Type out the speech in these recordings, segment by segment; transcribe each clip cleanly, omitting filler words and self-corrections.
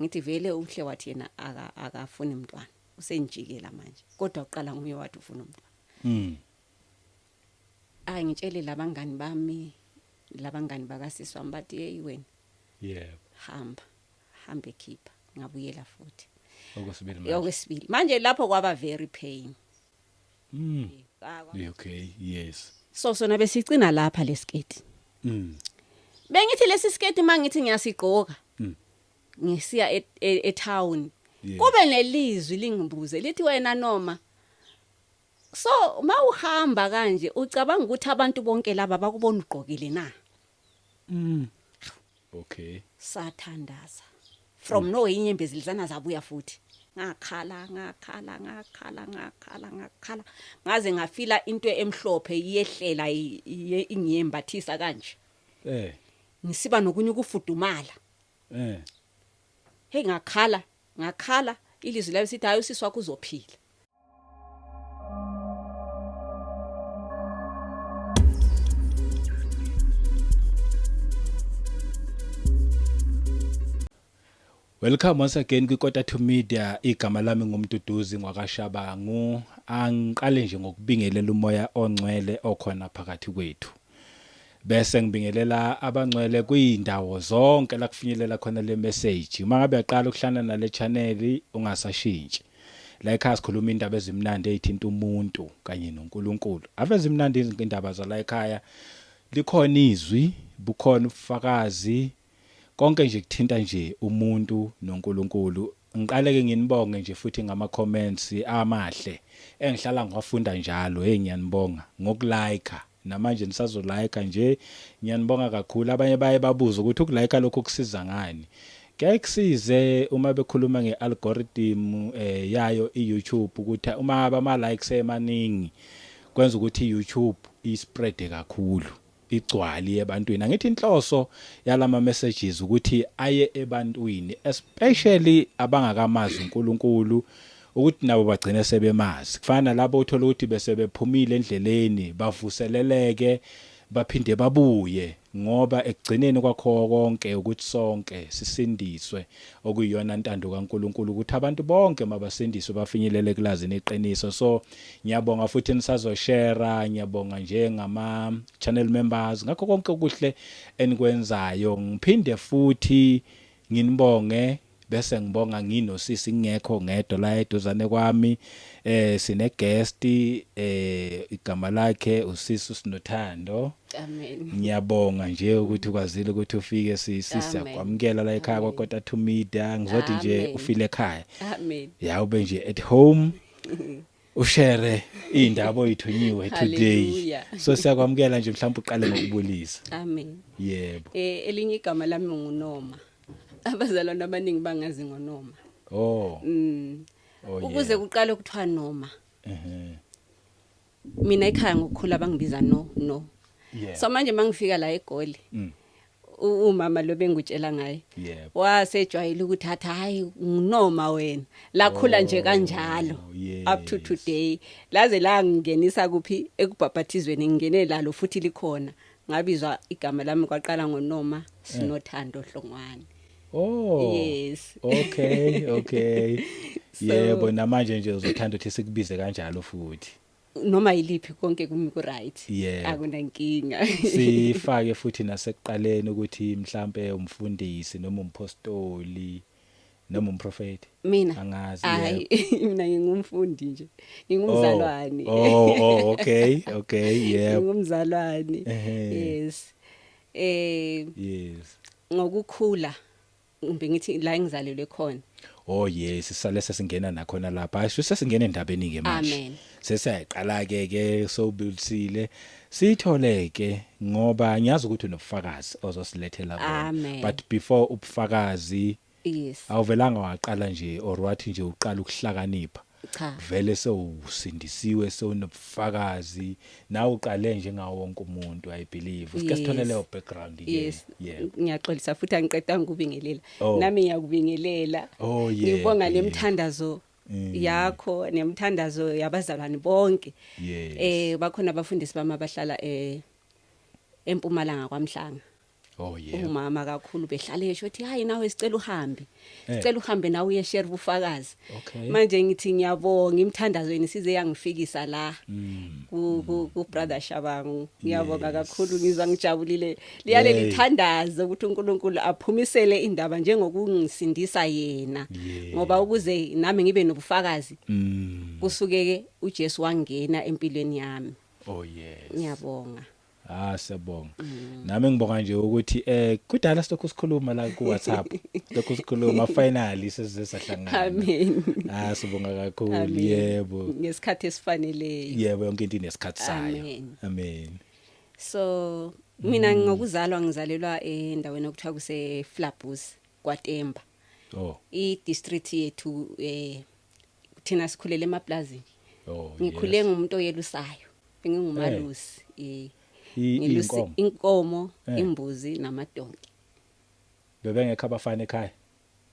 Ngithi vele uhle wathi yena akafuni umntwana, usenjikela manje, kodwa uqala nguye wathi ufuna umntwana. Ayi, ngitshele labangani bami, labangani bakasisi wami, bathi hey wena, hamba hambe khipha. Ngabuyela futhi. Okwesibili manje. Okwesibili manje lapho kwaba very pain. Okay, yes. So sona besicina lapha lesiketi. Bengithi lesi siketi mangithi ngiyasigqoka, ngisiya e-town, kube nelizwi lingibuze lithi, wena noma so mawuhamba kanje ucabanga ukuthi abantu bonke laba bakubona ugqokile na? Sathandaza from no inyembezi lizana zabuya futhi, ngakhala, ngakhala, ngakhala, ngakhala, ngakhala, ngaze ngafila into emhlophe iyehlela, ingiyembathisa kanje, ngisiba nokunye ukufudumala. Hey, ngakhala, ngakhala, ilizwi layo sithi hayi, usisi wakho uzophila. Welcome once again kwiKota to Media. Igama lami nguMduduzi ngwakaShabangu. Angiqale nje ngokubingelela umoya ongcwele okhona phakathi kwethu, bese ngibingelela abangcwele kuyindawo zonke la kufinyelela khona le message. Uma ngabe yaqala ukuhlangana nale channel, ungasashintshi. La ekhaya sikhuluma indaba ezimnandi ezithinta umuntu kanye noNkulunkulu. Ave zimnandi izindaba zala ekhaya. Likhona izwi, bukhona ubufakazi, konke nje kuthinta nje umuntu noNkulunkulu. Ngiqale ke nginibonge nje futhi ngama comments amahle engihlala ngiwafunda njalo. Hey, ngiyanibonga ngokulike, namanje nisazolike nje, ngiyanibonga kakhulu. Abanye baye babuza ukuthi ukulike lokho kusiza ngani. Kuyaye kusize uma bekhuluma ngealgorithm yayo iYouTube, ukuthi uma ama likes emaningi kwenza ukuthi iYouTube ispread kakhulu, igcwali ebantwini. Angithi inhloso yalama messages ukuthi aye ebantwini, especially abangakamazi uNkulunkulu, ukuthi nabo bagcine sebemazi. Kufana nalabo uthola ukuthi bese bephumile endleleni, bavuseleleke, baphinde babuye, ngoba ekugcineni kwakho konke ukuthi sonke sisindiswe, okuyiyona ntando kaNkuluNkulu, ukuthi abantu bonke mabasindiswe, bafinyelele kulazini iqiniso. So ngiyabonga futhi nisazoshare, ngiyabonga nje ngama channel members ngakho konke okuhle enikwenzayo. Ngiphinde futhi nginibonge, bese ngibonga nginosisi, ngingekho ngedwa la eduzane kwami. Sine guest, igama lakhe usisi Sinothando. Amen. Ngiyabonga nje ukuthi ukwazile ukuthi ufike, sisi. Amen. Siyakwamukela la ekhaya Amen. kwaKota to Media. Ngizothi nje Amen. ufile ekhaya. Amen. Ya, ube nje at home, ushare indaba oyithunyiwe today. Hallelujah. So siyakwamukela nje, mhlawumbe uqale ngokubulisa. Amen. Yebo. Elinye igama lami nguNoma. Abazalwane abaningi bangazi ngoNoma. Oh. Oh. Ukuze kuqale kuthiwa Noma. Mina ekhaya ngokukhula bangibiza no no. So manje mangifika la eGoli, umama lo bengutshela ngaye wasejwayele ukuthi athi hayi, nginoma wena. Lakhula nje kanjalo up to today, laze la ngingenisa kuphi, ekubhabhathizweni, ngingene lalo futhi likhona. Ngabizwa igama lami kwaqala ngoNoma Sinothando Hlongwane. Oh. Yes. Okay. Yebo, namanje nje uzothanda ukuthi sikubize kanjalo futhi? Noma yiliphi, konke kumi ku right. Akunankinga. Sifake futhi nasekuqaleni ukuthi mhlambe umfundisi noma umpostoli noma umprofeti? Mina? Angazi. Hayi, mina ngingumfundi nje, ngingumzalwane. Oh, okay, yebo. Ngingumzalwane. Yes, ngokukhula ngimbe ngithi la engizalelwe khona. Oh yes, sisale sesingena nakhona lapha. Hayi, sesingena endabeni ke manje. Amen. Sesiyayiqala ke sobulisile. Sithole ke ngoba ngiyazi ukuthi unobufakazi ozosilethela bona. Amen. But before ubufakazi, awuvelanga waqala nje or wathi nje uqala ukuhlakanipha? Cha. Vele sewusindisiwe, sewunobufakazi, nawe uqale njengawo wonke umuntu, I believe. Sike sithole leyo background ke. Yes. Yebo. Ngiyaxolisa futhi, angiqedanga ukubingelela. Oh. Nami ngiyakubingelela. Oh, yebo, Ngibonga nemthandazo yakho nemthandazo yabazalwane bonke. Bakhona abafundisi bami abahlala eMpumalanga kwaMhlanga. Oh yeah. Umama kakhulu behlale esho ukuthi hayi, nawe sicela uhambe, Eh. sicela uhambe nawe uye share ubufakazi. Okay. Manje ngithi ngiyabonga imthandazweni size yangifikisa la ku brother Shabangu. Ngiyabonga kakhulu, ngizwa ngijabulile. Liyale Hey. lithandazo ukuthi uNkulunkulu aphumisele indaba njengokungisindisa yena, ngoba ukuze nami ngibe nobufakazi kusuke ke uJesu wangena empilweni yami. Oh yes. Ngiyabonga. Ah, siyabonga. Nami ngibonga nje ukuthi kudala silokhu sikhuluma la ku WhatsApp. Lokhu sikhuluma, finally sesize sahlangana. Amen. Ah, sibonga kakhulu. Amen. Yebo. Ngesikhathi esifaneleyo. Yebo, yonke into inesikhathi sayo. Amen. Amen. So mina ngokuzalwa ngizalelwa endaweni okuthiwa kuse Flabus kwaTemba. Oh. I district yethu, thina sikhulele emaplazini. Oh. Ngikhule ngumuntu oyelusayo. Bengingumalusi. Ngilusi Inkomo. Inkomo, imbuzi namadonki. Bebengekho abafana ekhaya?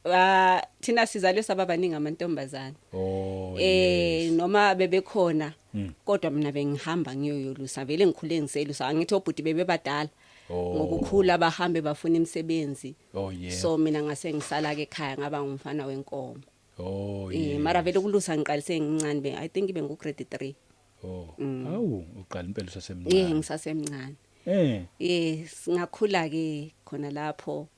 Ah, thina sizalwe sababaningi amantombazana. Oh. Noma bebekhona, kodwa mina bengihamba ngiyoyolusa. Vele ngikhule ngiselusa. Angithi obhuti bebebadala. Oh. Ngokukhula bahambe bafuna imisebenzi. Oh yeah. So mina ngase ngisala ke ekhaya, ngaba ngumfana wenkomo. Oh. Mara vele ukulusa ngiqalise ngincane, be I think bengu grade 3. Oh. Awu, uqala impela usasemncane. Ngisasemncane. Yes, ngakhula ke khona lapho.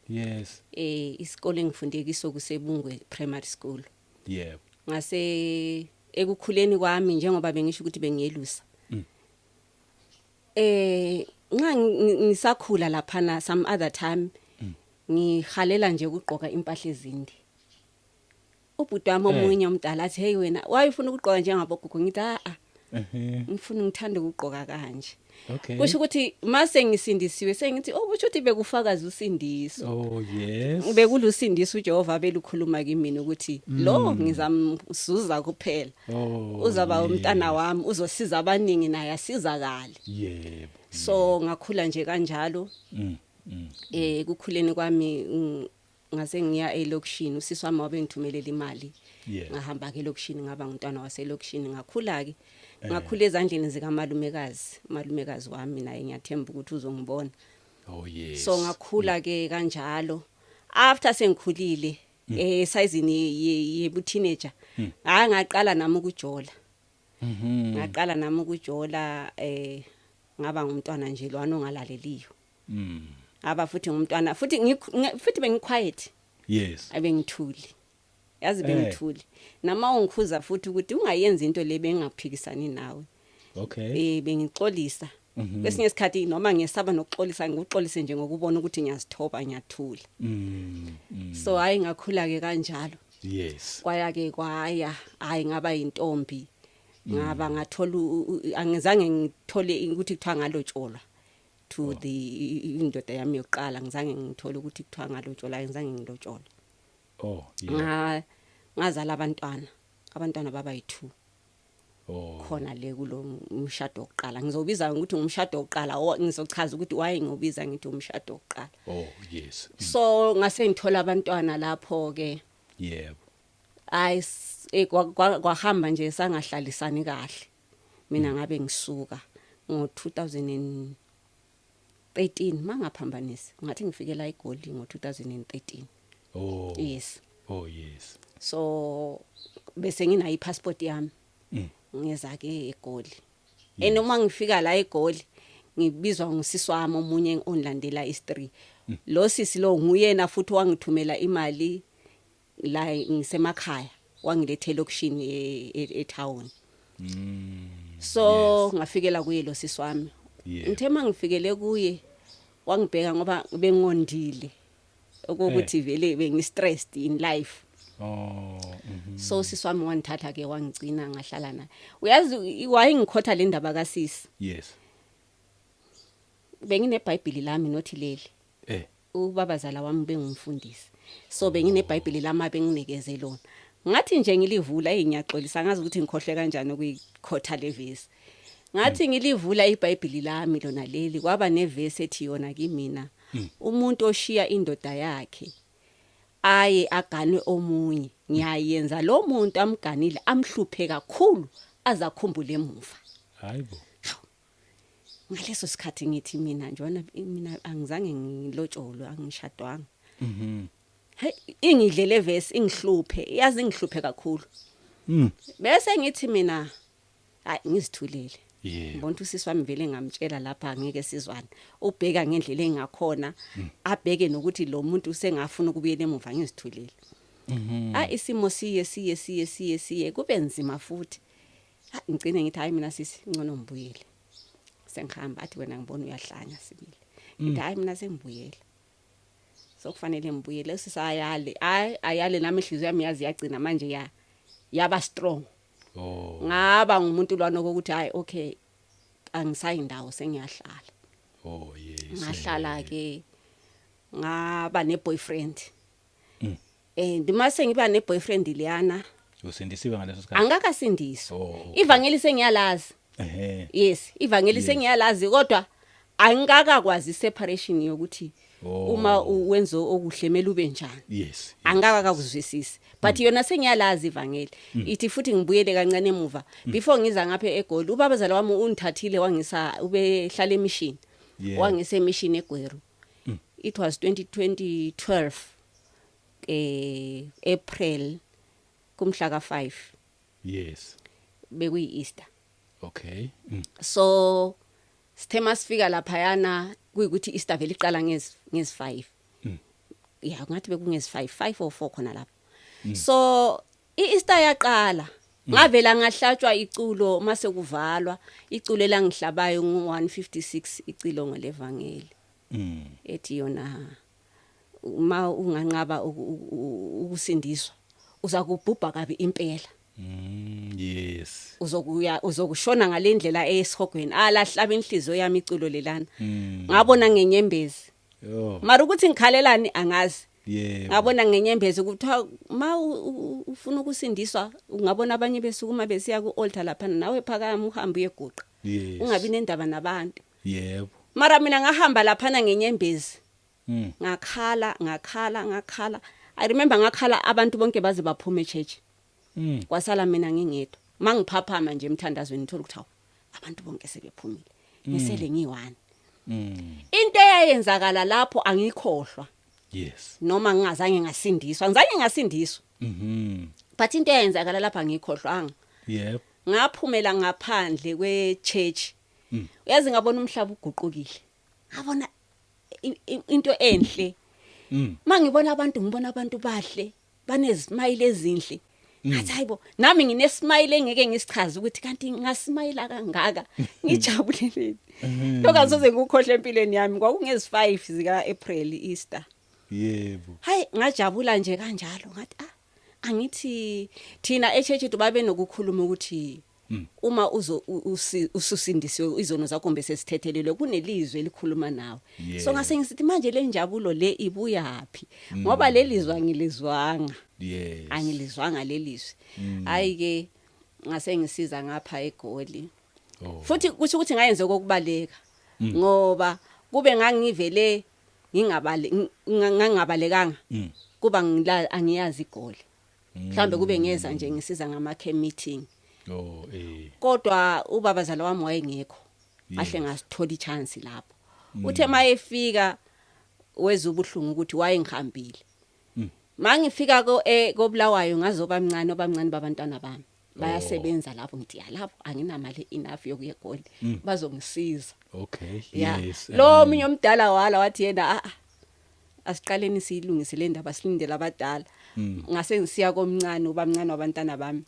Isikole engifunde kiso kuseBungwe Primary School. Ngase ekukhuleni kwami, njengoba bengisho ukuthi bengiyelusa. Nxa ngisakhula laphana, some other time ngihalela nje ukugqoka impahla ezinde. Ubhuti wami omunye omdala athi, "Hey wena, why ufuna ukugqoka njengabogogo?" Ngithi, "Ah ah, ngifuna, ngithanda ukugqoka kanje." Kusho ukuthi mase ngisindisiwe sengithi, oh, kusho ukuthi bekufakaza usindiso. Oh yes. Bekulusindiso uJehova belukhuluma kimi ukuthi lo ngizamzuza kuphela. Oh. Uzaba umntana wami, uzosiza abaningi, naye asizakale. So ngakhula nje kanjalo. Kukhuleni kwami ngase ngiya elokishini, usisi wami wabe ngithumelela imali. Ngahamba ke elokishini, ngaba ngumntwana waselokishini, ngakhula ke. Ngakhula ezandleni zikamalumekazi, umalumekazi wami naye ngiyathemba ukuthi uzongibona. Oh yes. So ngakhula ke kanjalo. After sengikhulile esayizini yebu teenager, hayi, ngaqala nami ukujola. Ngaqala nami ukujola, ngaba ngumntwana nje lwana ongalaleliyo. Aba futhi ngumntwana futhi futhi bengiquiet. Abengithuli. Yazi, bengithuli. Nama ungikhuza futhi ukuthi ungayenzi into le, bengaphikisani nawe. Bengixolisa. Kwesinye isikhathi noma ngiyesaba nokuxolisa, ngikuxolise nje ngokubona ukuthi ngiyazithoba, ngiyathula. So hayi, ngakhula ke kanjalo. Kwaya ke kwaya, hayi, ngaba yintombi. Ngaba ngathola angizange ngithole ukuthi kuthiwa ngalotsholwa to the indoda yami yokuqala. Ngizange ngithole ukuthi kuthiwa ngalotsholwa, angizange ngilotsholwa. Nga ngazala abantwana, abantwana baba yi2. Khona le kulo umshado wokuqala, ngizobiza ukuthi umshado wokuqala, ngizochaza ukuthi why ngiyobiza ngithi umshado wokuqala. Oh yes. So ngase ngithola abantwana lapho ke. Hayi, kwahamba nje sangahlalisani kahle. Mina ngabe ngisuka ngo 2013, mangaphambanisi, ngathi ngifikela eGoli ngo 2013. Oh. Yes. Oh yes. So bese nginayo ipassport yami. Ngeza ke eGoli. Enoma ngifika la eGoli, ngibizwa ngusisi wami omunye onlandela is3. Lo sisi lo nguyena futhi wangithumela imali la ngisemakhaya, wangilethe elokishini etown. So ngafikela kuye lo sisi wami. Ngithe mangifikele kuye, wangibheka ngoba bengondile. Okokuthi vele bengi stressed in life. Oh. So sisi wami wangithatha ke, wangigcina, ngahlala naye. Uyazi wayingikhotha le ndaba kasisi. BengineBhayibheli lami, nothi leli. Ubabazala wami bengumfundisi. So bengineBhayibheli lami abenginikeze lona. Ngathi nje ngilivula, hey, ngiyaxolisa, ngazi ukuthi ngikhohle kanjani ukuyikhotha le verse. Ngathi ngilivula iBhayibheli lami lona leli, kwaba nevesi ethi yona kimina, umuntu oshiya indoda yakhe aye aganwe omunye, ngiyayenza lo muntu amganile amhluphe kakhulu azakhumbule emuva. Hayibo. Ngaleso sikhathi ngithi mina njona, mina angizange ngilotsholwe, angishadwanga. Hey, ingidlele verse, ingihluphe, yazi ingihluphe kakhulu. Bese ngithi mina hayi, ngizithulele. Ngibona ukuthi usisi wami vele ngamtshela lapha angeke sizwane, ubheka ngendlela engakhona, abheke nokuthi lo muntu usengafuna ukubuyela emuva. Ngizithulele. Ah, isimo siye siye siye siye siye kube nzima futhi. Ah, ngicine ngithi hayi, mina sisi, ngcono ngibuyele, sengihamba. Athi wena ngibona uyahlanya sibili. Ngithi hayi, mina sengibuyela, sokufanele ngibuyele. Usisayale, hayi, ayale nami inhliziyo yami yazi yagcina manje ya yaba strong. Ngaba ngumuntu lwana ukuthi hayi, okay, angisayi ndawo, sengiyahlala. Ngahlala ke, ngaba ne boyfriend. And mase ngiba ne boyfriend liyana, Usindisiwe ngaleso sikhathi? Angakasindiswa. Oh, okay. Ivangeli sengiyalazi. Yes, ivangeli sengiyalazi, kodwa angikakakwazi separation yokuthi uma wenza okuhle mele ube njani. Angikakakuzwisisi, but yona sengiyalazi ivangeli. Ithi futhi ngibuyele kancane emuva before ngiza ngapha eGoli. Ubabazala wami ungithathile wangisa, ubehlala emishini. Wangisa emishini eGweru. It was 2012, April, kumhla ka5. Bekuyi Easter. So sithe masifika laphayana, kuyikuthi Easter vele iqala ngezi 5. Ya, ngathi bekungezi 5, 5 or 4 khona lapho. So iEaster yaqala, ngavela ngahlatshwa iculo mase kuvalwa. Iculo elangihlabayo ngu156, icilongo levangeli, ethi yona uma unganqaba ukusindiswa uza kubhubha kabi impela. Uzokuya uzokushona ngalendlela esihogweni. Alahlaba inhliziyo yami iculo lelana. Ngabona ngenyembezi. Mara ukuthi ngikhalelani angazi. Ngabona ngenyembezi ukuthi ma ufuna ukusindiswa, ungabona abanye besukuma besiya ku altar lapha, nawe phakama uhambe uyeguqa. Ungabi nendaba nabantu. Mara mina ngahamba laphana ngenyembezi. Ngakhala, ngakhala, ngakhala. I remember ngakhala abantu bonke baze baphuma echurch. Kwasala mina ngingedwa. Mangiphaphama nje emthandazweni, ngithola ukuthi hawu, abantu bonke sebephumile, ngisele ngiyi-one. Into eyayenzakala lapho angikhohlwa. Noma ngingazange ngasindiswa, ngizange ngasindiswa, but into eyayenzakala lapha angikhohlwanga. Ngaphumela ngaphandle kwe-church. Uyazi, ngabona umhlaba uguqukile, ngabona into enhle. Mangibona abantu, ngibona abantu bahle, banezismile ezinhle. Ngathi hayibo, nami nginesmile engeke ngisichaze ukuthi kanti ngasmayila kangaka ngijabuleleni. Lokho asoze ngikukhohle empilweni yami. Kwakungezi 5 zika April, Easter. Hayi, ngajabula nje kanjalo. Ngathi ah, angithi thina echurch ethu babe nokukhuluma ukuthi uma uzo ususindisiwe, izono zakho bese sithethelelwe, kunelizwe elikhuluma nawe. So ngase ngisithi manje le njabulo le ibuyaphi, ngoba lelizwe angilizwanga. Angilizwanga lelizwi. Hayi ke, ngase ngisiza ngapha eGoli. Futhi kusho ukuthi ngayenze kokubaleka, ngoba kube ngangivele ngingabale ngangabalekanga, kuba ngila angiyazi iGoli, mhlambe kube ngeza nje ngisiza ngama camp meeting. Kodwa ubabazala wami wayengekho, ngahle ngasithola ichance lapho. Uthe mayefika weza ubuhlungu ukuthi wayengihambile. Mangifika ko koBulawayo, ngazoba mncane, obamncane babantwana bami bayasebenza lapho. Ngithi ya, lapho anginamali enough yokuya eGoli, bazongisiza. Ya. Lo omunye omdala wala, wathi yena a asiqaleni siyilungise le ndaba, silindele abadala. Ngase ngisiya komncane, ubamncane wabantwana bami.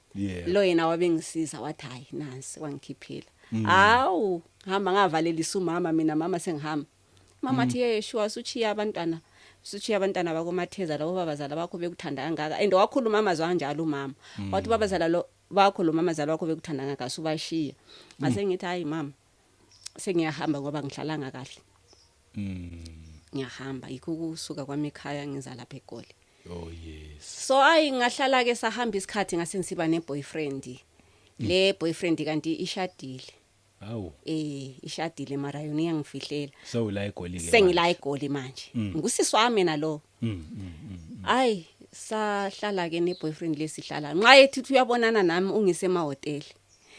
Lo yena wabengisiza, wathi hayi, nansi, wangikhiphela. Hawu, hamba ngavalelisa umama mina, mama sengihamba. Mama athi ye sure, suchiya abantwana, suchiya abantwana bakomatheza labo, babazala bakho bekuthanda kangaka. And wakhuluma amazwi anjalo umama, wathi babazala lo bakho, lo mamazala wakho bekuthanda kangaka, subashiya. Ngase ngithi hayi mama, sengiyahamba ngoba ngihlalanga kahle. Ngiyahamba, yikho ukusuka kwami ekhaya ngiza lapha eGoli. Oh yes. So ayi, ngahlala ke, sahamba isikhathi, ngase ngisiba ne boyfriend. Le boyfriend kanti ishadile. Hawu. Ishadile, mara yona iyangifihlela. So la eGoli ke? Sengila eGoli manje, ngusisi wami nalo. Ayi, sahlala ke ne boyfriend lesihlala, nxa ethi uthi uyabonana nami ungise emahoteli.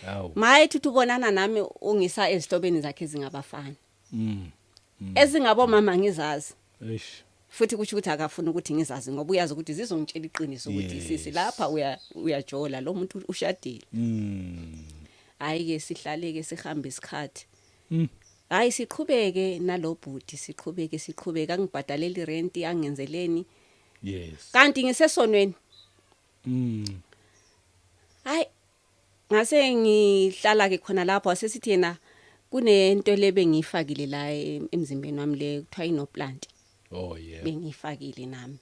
Hawu. Maye thuthi ubonana nami ungisa ezihlobeni zakhe ezingabafana. Ezingabomama ngizazi. Eish. Futhi kusho ukuthi akafuni ukuthi ngizazi ngoba uyazi ukuthi zizongitshela iqiniso ukuthi sisi lapha uyajola lo muntu ushadile. Hayi ke sihlale ke sihambe isikhathi. Hayi siqhubeke nalobhuti, siqhubeke siqhubeke, angibhadaleli rent, angenzeleni. Yes. Kanti ngisesonweni. Hayi ngase ngihlala ke khona lapho, wasesithi yena kunento lebe ngiyifakile la emzimbeni wami le kuthiwa ino-plant. Oh yeah. Bengiyifakile nami.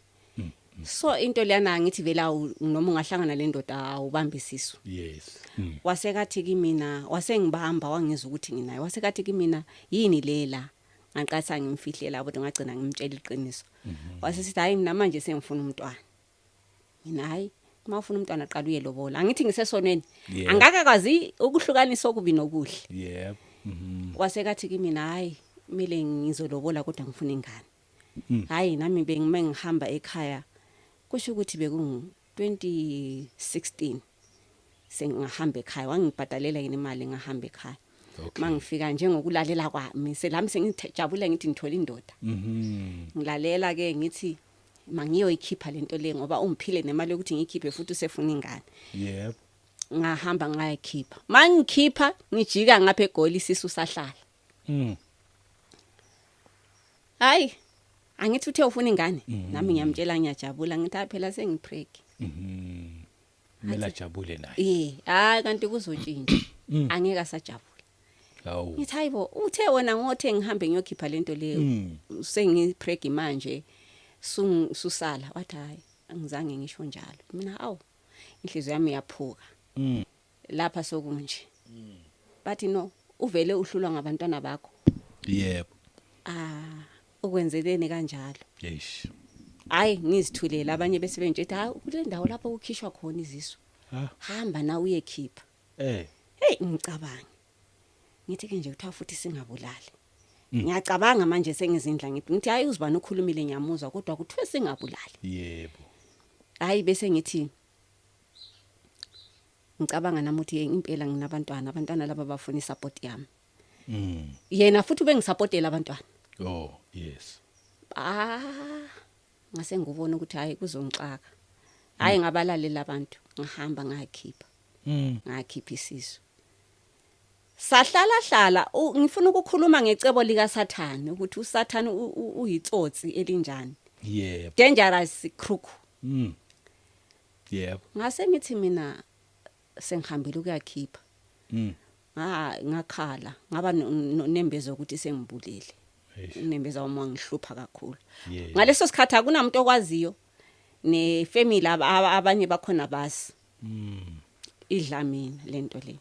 So into leyana ngithi vela noma ungahlangana le ndoda awubambe isisu. Yes. Wasekathi kimina, wasengibamba wangizwa ukuthi nginayo. Wasekathi kimina yini lela? Ngaqasa ngimfihlela kodwa ngagcina ngimtshela iqiniso. Wasesithi hayi mina manje sengifuna umntwana. Mina hayi uma ufuna umntwana qala uye lobola. Angithi ngisesonweni. Angakakwazi ukuhlukanisa okubi nokuhle. Yebo. Wasekathi kimina hayi kumele ngizolobola kodwa ngifuna ingane. Hayi nami bengime ngihamba ekhaya kusho ukuthi bekungu 2016 sengihamba ekhaya, wangibhadalela yini imali ngahamba ekhaya. Mangifika njengokulalela kwami selami sengijabula ngithi ngithola indoda. Ngilalela ke ngithi mangiyoyikhipha lento le ngoba ungiphile nemali yokuthi ngiyikhiphe futhi usefuna ingane. Yebo. Ngahamba ngayikhipha. Mangikhipha ngijika ngapha eGoli isisu sahlala. Hayi angithi uthe ufuna ingane nami ngiyamtshela ngiyajabula ngithi hayi phela sengipreg. Kumele ajabule naye. Eh hayi kanti kuzotshintsha angeke asajabula. Hawu. Ngithi hayibo uthe wena ngothe ngihambe ngiyokhipha lento le sengipreg manje susala wathi hayi angizange ngisho njalo. Mina hawu inhliziyo yami iyaphuka. Lapha sokunje. Bathi no uvele uhlulwa ngabantwana bakho. Yebo. Ah ukwenzeleni kanjalo? Eish. Hayi ngizithulela abanye bese bengitshethi hayi kule ndawo lapho kukhishwa khona izisu. Hamba na uyekhipha. Hey ngicabanga. Ngithi ke nje kuthiwa futhi singabulali. Ngiyacabanga manje sengizindla ngithi hayi uzibani ukhulumile ngiyamuzwa kodwa kuthiwe singabulali. Yebo. Hayi bese ngithi ngicabanga nami ukuthi impela nginabantwana, abantwana laba bafuna isupport yami. Yena futhi ubengisupportela abantwana. Oh yes. Ah ngase ngubona ukuthi hayi kuzongixaka. Hayi ngabalalela abantu ngahamba ngakhipha. Ngakhipha isisu. Sahlala hlala ngifuna ukukhuluma ngecebo lika Sathane ukuthi uSathane uyitsotsi elinjani. Yebo. Dangerous crook. Yebo. Ngase ngithi mina sengihambile ukuyakhipha. Ngakhala ngaba nembeza ukuthi sengibulele. Nembeza wami wangihlupha kakhulu. Ngaleso sikhathi akunamuntu okwaziyo ne family abanye bakhona basi. Idla mina lento le.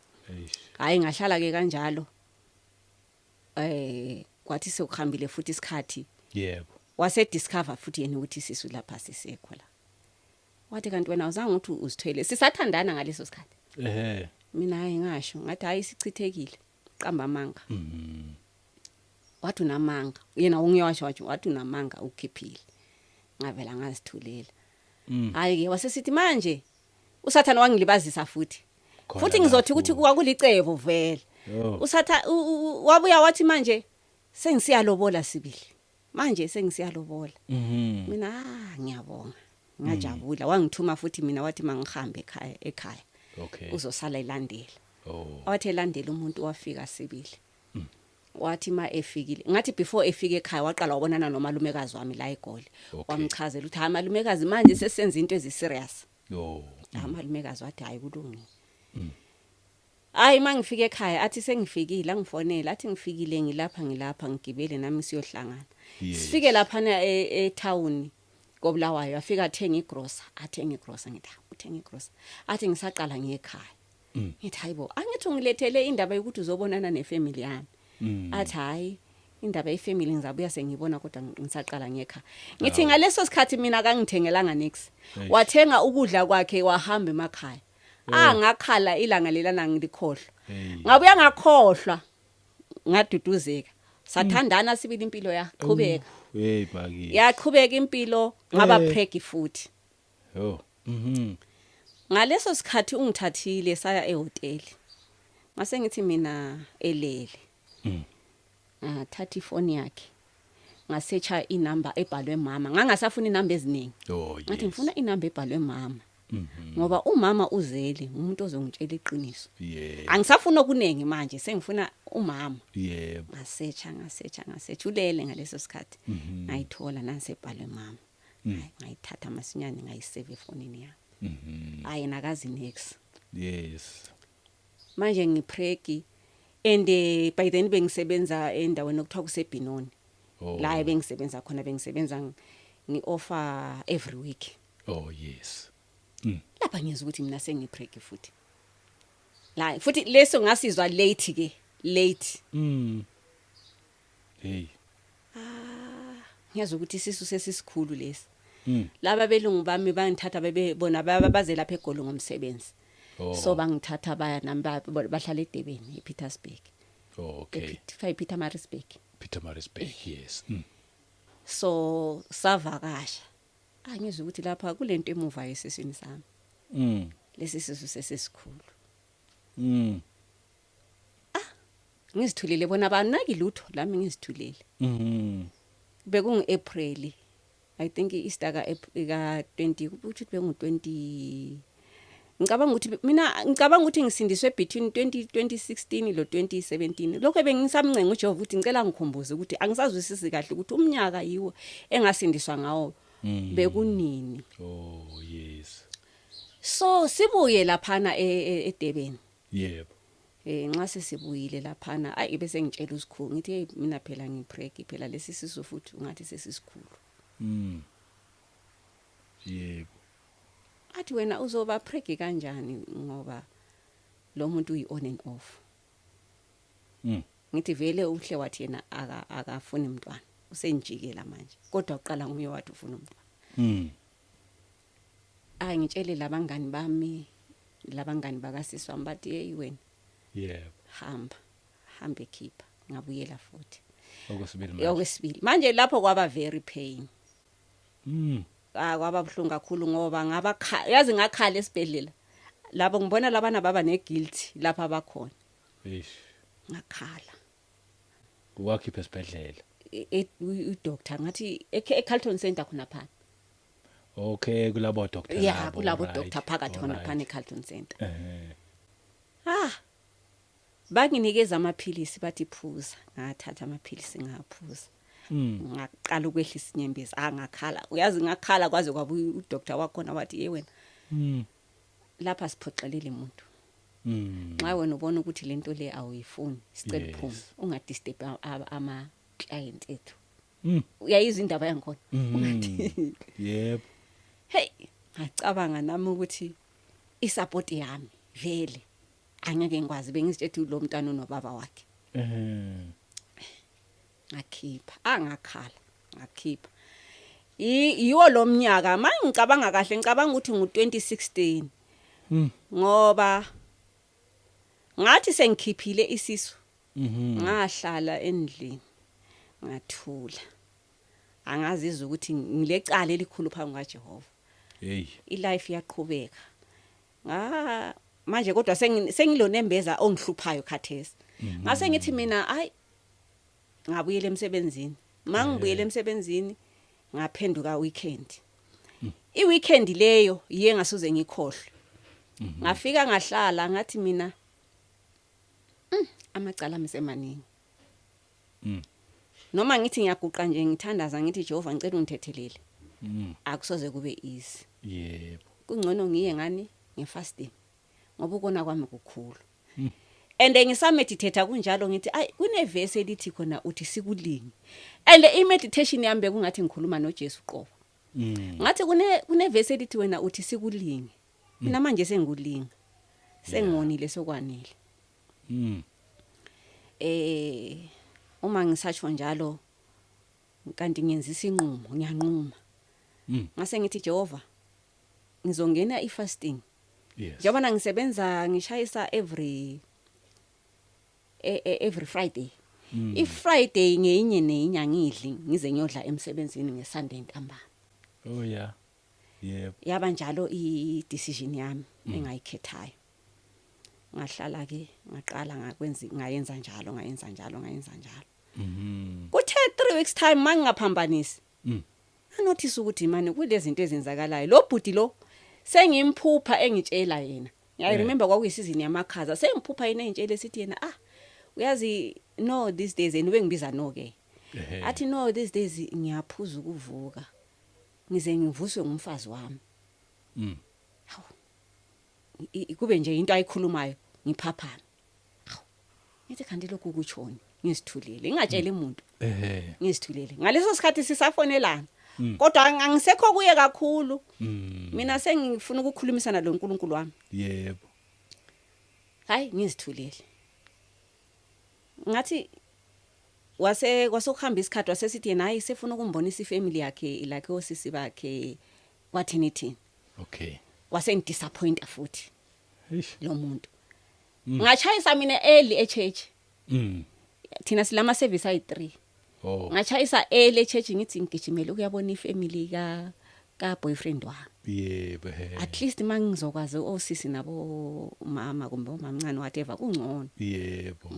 Hayi ngahlala ke kanjalo. Kwathi sekuhambile futhi isikhathi. Yebo. Wase discover futhi yena ukuthi isisu lapha sisekho la. Wathi kanti wena awuzange uthi uzithwele. Sisathandana ngaleso sikhathi. Mina hayi ngasho ngathi hayi sichithekile. Qamba amanga. Wathi unamanga. Yena ungiyasho wathi unamanga ukhiphile. Ngavela ngazithulela. Hayi ke wasesithi manje uSathane wangilibazisa futhi. Futhi ngizothi ukuthi kwakulicebo vele. Usatha wabuya wathi manje sengisiya lobola sibili. Manje sengisiya lobola. Mina ngiyabonga. Ngajabula wangithuma futhi mina wathi mangihambe ekhaya. Okay. Uzosala elandela. Oh. Wathi elandela umuntu wafika sibili. Wathi ma efikile ngathi before efike ekhaya waqala wabonana nomalumekazi wami la eGoli. Wamchazela ukuthi hayi malumekazi manje sesenza into ezi serious. Oh. Malumekazi wathi hayi kulungile. Hayi mangifike ekhaya athi sengifikile angifonela athi ngifikile ngilapha ngigibele nami siyohlangana. Sifike lapha etown koBulawayo afika athenga igrosa athenga igrosa ngithi uthenga igrosa athi ngisaqala ngiyekhaya. Ngithi hayibo angithi ungilethele indaba yokuthi uzobonana nefamily yami. Athi hayi indaba yefamily ngizabuya sengibona kodwa ngisaqala ngekhaya. Ngithi ngaleso sikhathi mina akangithengelanga nix. Wathenga ukudla kwakhe wahamba emakhaya. Ngakhala ilanga lelana ngilikhohlwa. Ngabuya ngakhohlwa ngaduduzeka. Sathandana sibili impilo yaqhubeka. Hey baki. Yaqhubeka impilo ngaba preg futhi. Oh. Ngaleso sikhathi ungithathile saya ehoteli. Ngase ngithi mina elele. Ngathatha ifoni yakhe, ngasearcha inamba ebhalwe mama. Ngangasafuna inamba eziningi. Ngathi ngifuna inamba ebhalwe mama, ngoba umama uzele umuntu ozongitshela iqiniso. Angisafuna okuningi manje, sengifuna umama. Ngasearcha, ngasearcha, ngasearcha, ulele ngaleso sikhathi. Ngayithola nansi ebhalwe mama. Hayi, ngayithatha masinyane, ngayisave efonini yami. Hayi, nakazi next. Manje ngipregi and by then bengisebenza endaweni okuthiwa kuseBenoni. La bengisebenza khona, bengisebenza ngi-offer every week. Oh yes. Lapha ngiyezwa ukuthi mina sengipregi futhi la, futhi leso ngasizwa late ke, late. Hey. Ngiyazwa ukuthi isisu sesisikhulu lesi. Laba belungu bami bangithatha, bebe bona baze lapha eGoli ngomsebenzi. So bangithatha baya nami, bahlala eDurban, ePietersburg. Kuthiwa iPietermaritzburg. Pietermaritzburg, yes. So savakasha, angizwe ukuthi lapha kulento emuva esiswini sami. Lesi sisu sesisikhulu. Ngizithulile, bona banaki lutho, lami ngizithulile. Bekungu April, I think, i-Easter ka ka 20, ukuthi bekungu 20, ngicabanga ukuthi mina, ngicabanga ukuthi ngisindiswe between 20 2016 lo 2017. Lokho bengisamncenga uJehova ukuthi ngicela ngikhumbuze ukuthi angisazwisisi kahle ukuthi umnyaka yiwo engasindiswa ngawo bekunini. Oh yes. So sibuye laphana eDurban. Nxa sesibuyile laphana, ayi, bese ngitshela usikhulu, ngithi, "Hey, mina phela ngipreg phela, lesi sisu futhi ungathi sesisikhulu." Yebo. Athi, "Wena uzoba preg kanjani ngoba lo muntu uyi on and off?" Ngithi, "Vele uhle wathi yena akafuni umntwana, usenjikela manje, kodwa uqala nguye wathi ufuna umntwana." Ayi, ngitshele labangani bami, labangani bakasisi wami, bathi, "Hey wena, hamba, hamba ekhipha." Ngabuyela futhi. Okwesibili manje. Okwesibili manje, lapho kwaba very pain. Ah, kwaba buhlungu kakhulu ngoba ngaba yazi ngakhala esibhedlela labo, ngibona labana baba neguilt lapha abakhona. Eish. Ngakhala. Wakhipha esibhedlela? Udoctor ngathi eCarlton Center khona phana. Okay, kulabo doctor Ya. Labo, Kulabo doctor phakathi khona phana eCarlton Center. Ah, banginikeza amaphilisi, bathi phuza. Ngathatha amaphilisi, ngaphuza. Ngaqala ukwehlisa inyembezi. Ah, ngakhala, uyazi, ngakhala kwaze kwabuya udoctor wakhona, wathi, "Ye wena, lapha siphoxelele umuntu. Nxa wena ubona ukuthi lento le awuyifuni, sicela uphume, ungadisturb ama client ethu." Uyayizwa indaba yangikhona? Yebo. Hey, ngacabanga nami ukuthi isupport yami vele angeke ngikwazi, bengizitshela lo mntana unobaba wakhe. Ngakhipha, angakhala, ngakhipha. Yiwo lo mnyaka mangicabanga kahle, ngicabanga ukuthi ngu2016. Ngoba ngathi sengikhiphile isisu, ngahlala endlini, ngathula, angazizwa ukuthi ngilecala elikhulu phambi kaJehova. Hey. Ilife iyaqhubeka nga manje, kodwa sengilonembeza ongihluphayo khathesi. Ngase ngithi mina, ayi, ngabuyela emsebenzini. Mangibuyela emsebenzini, ngaphenduka weekend. I-weekend leyo iye ngasuze ngikhohlwe. Ngafika ngahlala, ngathi mina, amacala ami semaningi. Noma ngithi ngiyaguqa nje, ngithandaza, ngithi, 'Jehova, ngicela ungithethelele,' akusoze kube easy. Kungcono ngiye ngani ngefasting, ngoba ukona kwami kukhulu." And ngisameditate kunjalo, ngithi, "Ayi, kunevesi elithi khona uthi sikulingi." And i-meditation yami bekungathi ngikhuluma noJesu qobo. Ngathi, Kunevesi elithi wena uthi sikulingi, mina manje sengikulinga, sengonile, sokwanele." Uma ngisatsho njalo, kanti ngenza isinqumo, ngiyanquma. Ngase ngithi, "Jehova, ngizongena ifasting." Njengoba ngisebenza, ngishayisa every Friday. I-Friday ngeyinye nenye angidli, ngize ngiyodla emsebenzini ngeSunday ntambama. Oh yeah. Yebo. Yaba njalo i decision yami engayikhethayo. Ngahlala ke, ngaqala ngakwenza, ngayenza njalo, ngayenza njalo, ngayenza njalo. Kuthe 3 weeks time, mangingaphambanisi, anothisa ukuthi manje kulezi zinto ezenzakalayo, lo bhuti lo sengimphupha engitshela yena. I remember kwakuyisizini yamakhaza, sengiphupha yena engitshela, esithi yena, "Ah, uyazi, no, these days," yena ubengibiza no ke, athi, "No, these days ngiyaphuza ukuvuka, ngize ngivuswe ngumfazi wami." Hawu, kube nje into ayikhulumayo, ngiphaphama. Hawu, ngithi kanti lokhu kutshoni? Ngizithulele, ngingatsheli umuntu. Ngizithulele. Ngaleso sikhathi sisafonelana, kodwa angisekho kuye kakhulu. Mina sengifuna ukukhulumisana lo nkulunkulu wami. Hayi, ngizithulele. Ngathi wase kwasekuhamba isikhathi, wasesithi yena, hayi, sefuna ukumbonisa ifamily yakhe, like osisi bakhe, kwathini thini. Wasengidisappointa futhi lo muntu. Ngachayisa mina early echurch. Thina silama service ayi3. Ngachayisa early echurch, ngithi ngigijimele ukuyabona ifamily ka boyfriend wami. yebo he At least mangizokwazi osisi nabo mama kumbe omamncane, whatever, kungcono. yebo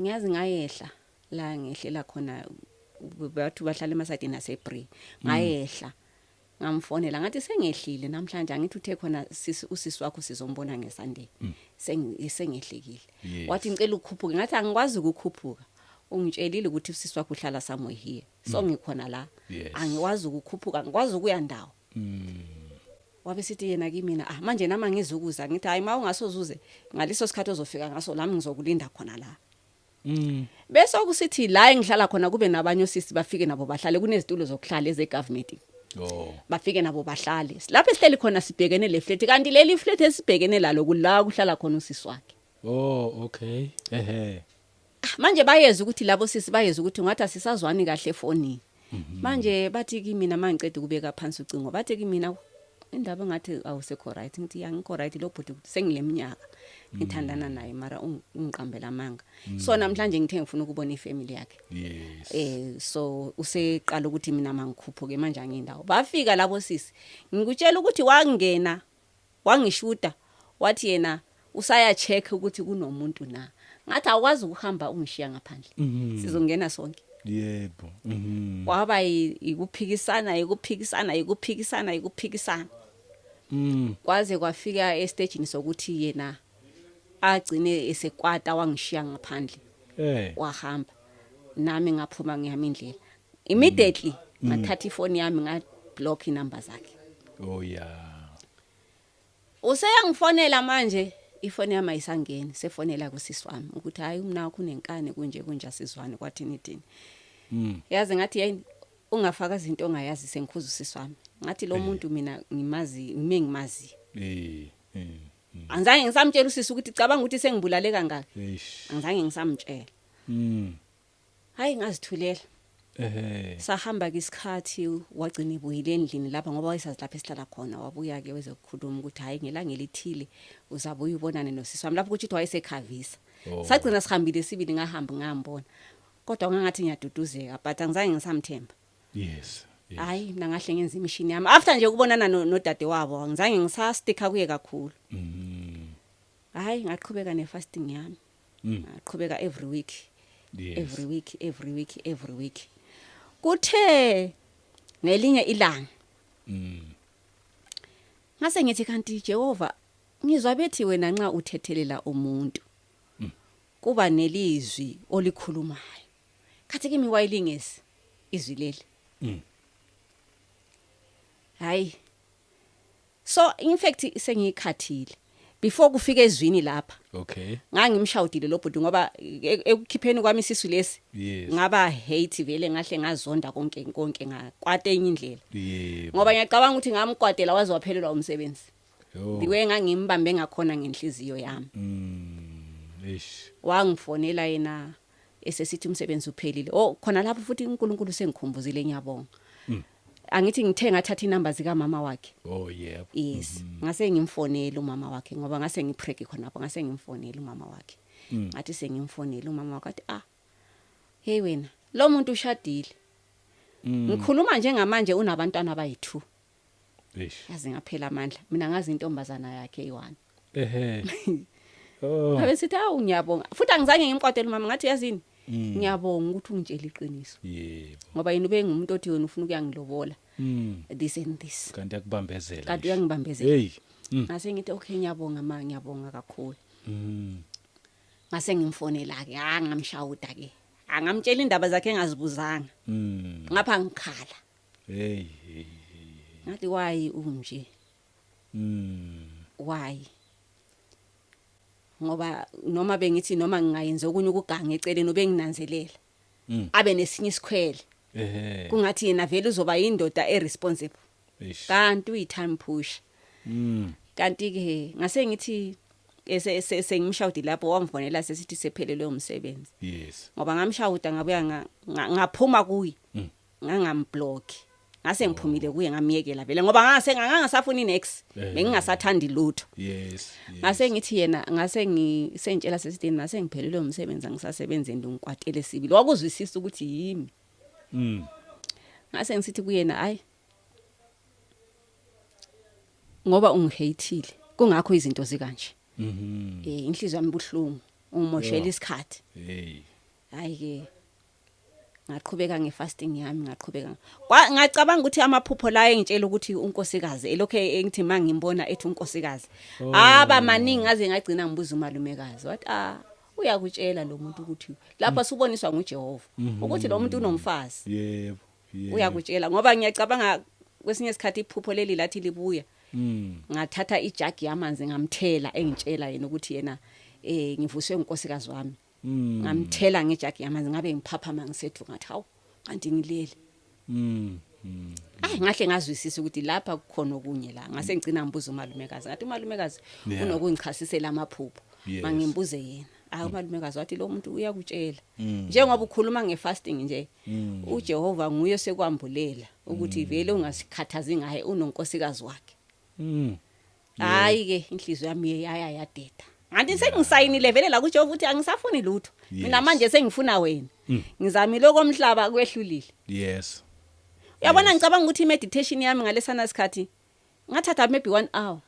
Ngiyazi ngayehla la ngehlela khona, bathi bahlala emasayidini aseBree. Ngayehla, ngamfonela, ngathi sengehlile namhlanje, angithi uthe khona sisi, usisi wakho sizombona ngeSunday, sengehlekile. Wathi ngicela ukukhuphuka, ngathi angikwazi ukukhuphuka, ungitshelile ukuthi usisi wakho uhlala somewhere here, so ngikhona la. Angikwazi ukukhuphuka, angikwazi ukuya ndawo. Wabe sithi yena kimi, "Ah, manje nama ngizukuza." Ngithi, "Hayi, ma ungasozuze ngaleso sikhathi ozofika ngaso, lami ngizokulinda khona la." Bese kusithi la engihlala khona kube nabanye osisi, bafike nabo bahlale, kunezitulo zokuhlala eze government. Bafike nabo bahlale lapho esihleli khona, sibhekene le flat, kanti leli flat esibhekene lalo kula kuhlala khona usisi wakhe. Oh, okay, ehe. Ah, manje bayeza ukuthi labo sisi bayeza ukuthi ngathi asisazwani kahle efonini. Manje bathi kimi mina, mangiceda ukubeka phansi ucingo, bathi kimi mina, "Indaba ngathi awusekho right." Ngithi, "Angikho right, lo bhuti sengileminyaka ngithandana naye, mara ungiqambela amanga, so namhlanje ngithe ngifuna ukubona ifamily yakhe." So useqala ukuthi mina mangikhuphuke manje, angindawo. Bafika labo sisi, ngikutshela ukuthi wangena wangishuta, wathi yena usaya check ukuthi kunomuntu na. Ngathi, "Awukwazi ukuhamba ungishiya ngaphandle, sizongena sonke." yebo Kwaba ikuphikisana, ikuphikisana, ikuphikisana, ikuphikisana, kwaze kwafika estagini sokuthi yena agcine esekwata, wangishiya ngaphandle, wahamba, nami ngaphuma ngihamba indlela. Immediately ngathatha ifoni yami, ngablock inumber zakhe. Oh yeah. Useyangifonela manje, ifoni yami ayisangeni, sefonela kusisi wami ukuthi, "Hayi, umna wakho unenkani, kunje kunje, asizwane, kwathini thini." Yazi ngathi, "Yini, ungafaka izinto ongayazi." Sengikhuza usisi wami, ngathi lo muntu mina ngimazi, ngime ngimazi. eh eh Angizange ngisamtshela usisi ukuthi cabanga ukuthi sengibulale kangaka. Angizange ngisamtshela. Hayi, ngazithulela. Sahamba ke isikhathi, wagcina ibuyile endlini lapha, ngoba wayesazi lapha esihlala khona. Wabuya ke wezokukhuluma ukuthi, hayi, ngelanga elithile uzabuya ubonane nosisi wami lapho, kuthi wayesekhavisa. Sagcina sihambile sibili, ngahamba ngambona, kodwa ngangathi ngiyaduduzeka, but angizange ngisamthemba. Hayi, mina ngahle ngenza imishini yami after nje ukubonana nodade wabo, angizange ngisasticka kuye kakhulu. Hayi, ngaqhubeka nefasting yami. Ngaqhubeka every week, every week, every week, every week. Kuthe ngelinye ilanga ngase ngithi, "Kanti Jehova, ngizwa bethi wena nxa uthethelela umuntu kuba nelizwi olikhulumayo. Khathi kimi wayilingesi izwi leli." Hayi, so in fact sengiyikhathile before kufika ezwini lapha. Ngangimshawudile lo bhuti, ngoba ekukhipheni kwami isisu lesi ngaba hate vele, ngahle ngazonda konke konke, ngakwata enye indlela, ngoba ngiyacabanga ukuthi ngamkwatela waze waphelelwa umsebenzi, the way ngangimbambe ngakhona ngenhliziyo yami. Eish. Wangifonela yena esesithi umsebenzi uphelile. Oh, khona lapho futhi uNkulunkulu sengikhumbuzile, ngiyabonga. Angithi ngithe ngathatha inamba zika mama wakhe? Oh yebo. Yes, ngase ngimfonela umama wakhe, ngoba ngase ngipreg khona lapho. Ngase ngimfonela umama wakhe. Ngathi sengimfonela umama wakhe, athi, "Ah, hey wena, lo muntu ushadile." Ngikhuluma njengamanje unabantwana abayi2. Eish. Yazi ngaphela amandla mina, ngazi intombazana yakhe eyi1. Ehe. Oh. Ngabe sithi awu ngiyabonga. Futhi angizange ngimkwatele umama, ngathi yazini, ngiyabonga ukuthi ungitshele iqiniso. Ngoba yena ube ngumuntu othi wena ufuna ukuyangilobola. This and this. Kanti yakubambezela. Kanti uyangibambezela. Hey. Ngase ngithi okay, ngiyabonga ma, ngiyabonga kakhulu. Ngase ngimfonela ke, ngamshawuda ke. Angamtshela indaba zakhe engazibuzanga. Ngapha ngikhala. Hey. Ngathi why unje? Why? Ngoba noma bengithi noma ngingayenza okunye ukuganga eceleni ubenginanzelela. Abe nesinye isikhwele. Kungathi yena vele uzoba indoda eresponsible. Kanti uyi time push. Kanti ke ngase ngithi sengimshawudi lapho, wamfonela sesithi sephelelwe umsebenzi. Yes. Ngoba ngamshawuda ngabuya ngaphuma kuye. Ngangamblock. Ngase ngiphumile kuye ngamiyekela vele ngoba ngase ngangasafuni next. Bengingasathandi lutho. Yes. Ngase ngithi yena ngase ngisentshela sesithi ngase ngiphelelwe umsebenzi, angisasebenzi ngikwatele sibili. Wakuzwisisa ukuthi yimi. Ngase ngisithi kuyena hayi, ngoba ungihateile kungakho izinto zikanje. Inhliziyo yami ibuhlungu, ungimoshela isikhathi. Hey. Hayi ke ngaqhubeka ngefasting yami, ngaqhubeka. Ngacabanga ukuthi amaphupho la engitshela ukuthi unkosikazi elokho engithi mangimbona ethi unkosikazi. Aba maningi ngaze ngagcina ngibuza umalumekazi. Wathi uyakutshela lo muntu ukuthi lapha suboniswa nguJehova ukuthi lo muntu unomfazi. Yebo. Yebo. Uyakutshela ngoba ngiyacabanga kwesinye isikhathi iphupho leli lathi libuya. Ngathatha ijagi yamanzi ngamthela engitshela yena ukuthi yena ngivuswe unkosikazi wami. Ngamthela ngejagi yamanzi ngabe ngiphaphama ngisethu ngathi hawu kanti ngilele. Ayi ngahle ngazwisisa ukuthi lapha kukhona okunye la. Ngase ngicina ngibuza umalumekazi. Ngathi umalumekazi unokungichasisela amaphupho. Mangimbuze yena. Hayi umalumekazi wathi lo muntu uyakutshela. Njengoba ukhuluma ngefasting nje, uJehova nguye sekwambulela ukuthi vele ungasikhathazi ngaye unonkosikazi wakhe. Hayi ke inhliziyo yami yaya yadeda. Ngathi sengisayinile vele la kuJehova ukuthi angisafuni lutho. Mina manje sengifuna wena. Ngizamile okomhlaba kwehlulile. Yes. Uyabona ngicabanga ukuthi imeditation yami ngalesana sikhathi ngathatha maybe 1 hour.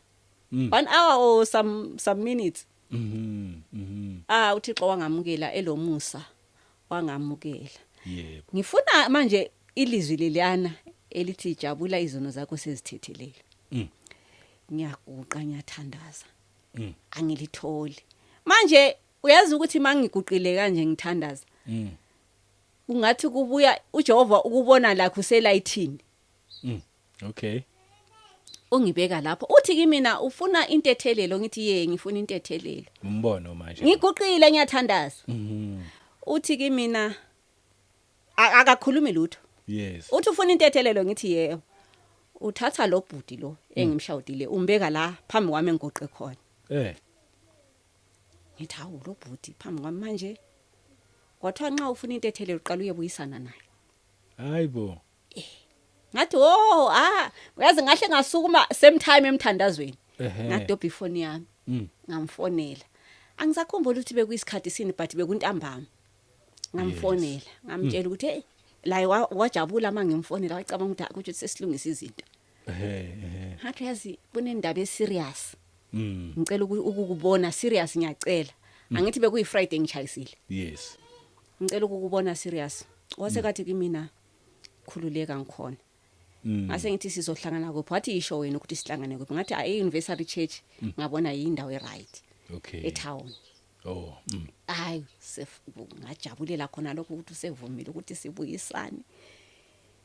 1 hour or some minutes. uThixo wangamukela elomusa, wangamukela. Yebo. Ngifuna manje ilizwi leliyana elithi jabula izono zakho sezithethelele. Ngiyaguqa ngiyathandaza. Angilitholi. Manje uyazi ukuthi mangiguqile kanje ngithandaza. Ungathi kubuya uJehova ukubona la kuselayithini. Okay. Ungibeka lapho uthi kimi mina ufuna intethelelo, ngithi ye ngifuna intethelelo. Umbono manje. Ngiguqile ngiyathandaza. Uthi kimi mina akakhulumi lutho. Yes. Uthi ufuna intethelelo, ngithi yebo. Uthatha lo bhudi lo engimshawudile umbeka la phambi kwami engigoqe khona. Ngithi hawu lo bhudi phambi kwami manje. Kwathiwa nxa ufuna intethelelo uqala uyebuyisana naye. Hayibo. Ngathi oh uyazi ngahle ngasukuma same time emthandazweni. Ngadobha ifoni yami. Ngamfonela. Angisakhumbula ukuthi bekuyisikhathi sini but bekuntambama. Ngamfonela, ngamtshela ukuthi hey la wajabula mangimfonela wacabanga ukuthi akuthi sesilungisa izinto. Ngathi yazi kunendaba eserious. Ngicela ukukubona serious ngiyacela. Angithi bekuyi Friday ngishayisile. Yes. Ngicela ukukubona serious. Wasekathi kimi khululeka ngikhona. Ngase ngithi sizohlangana kuphi? Wathi isho wena ukuthi sihlangane kuphi? Ngathi ayi University Church ngabona indawo eright. Okay. Etown. Oh. Hayi ngajabulela khona lokho ukuthi usevumile ukuthi sibuyisane.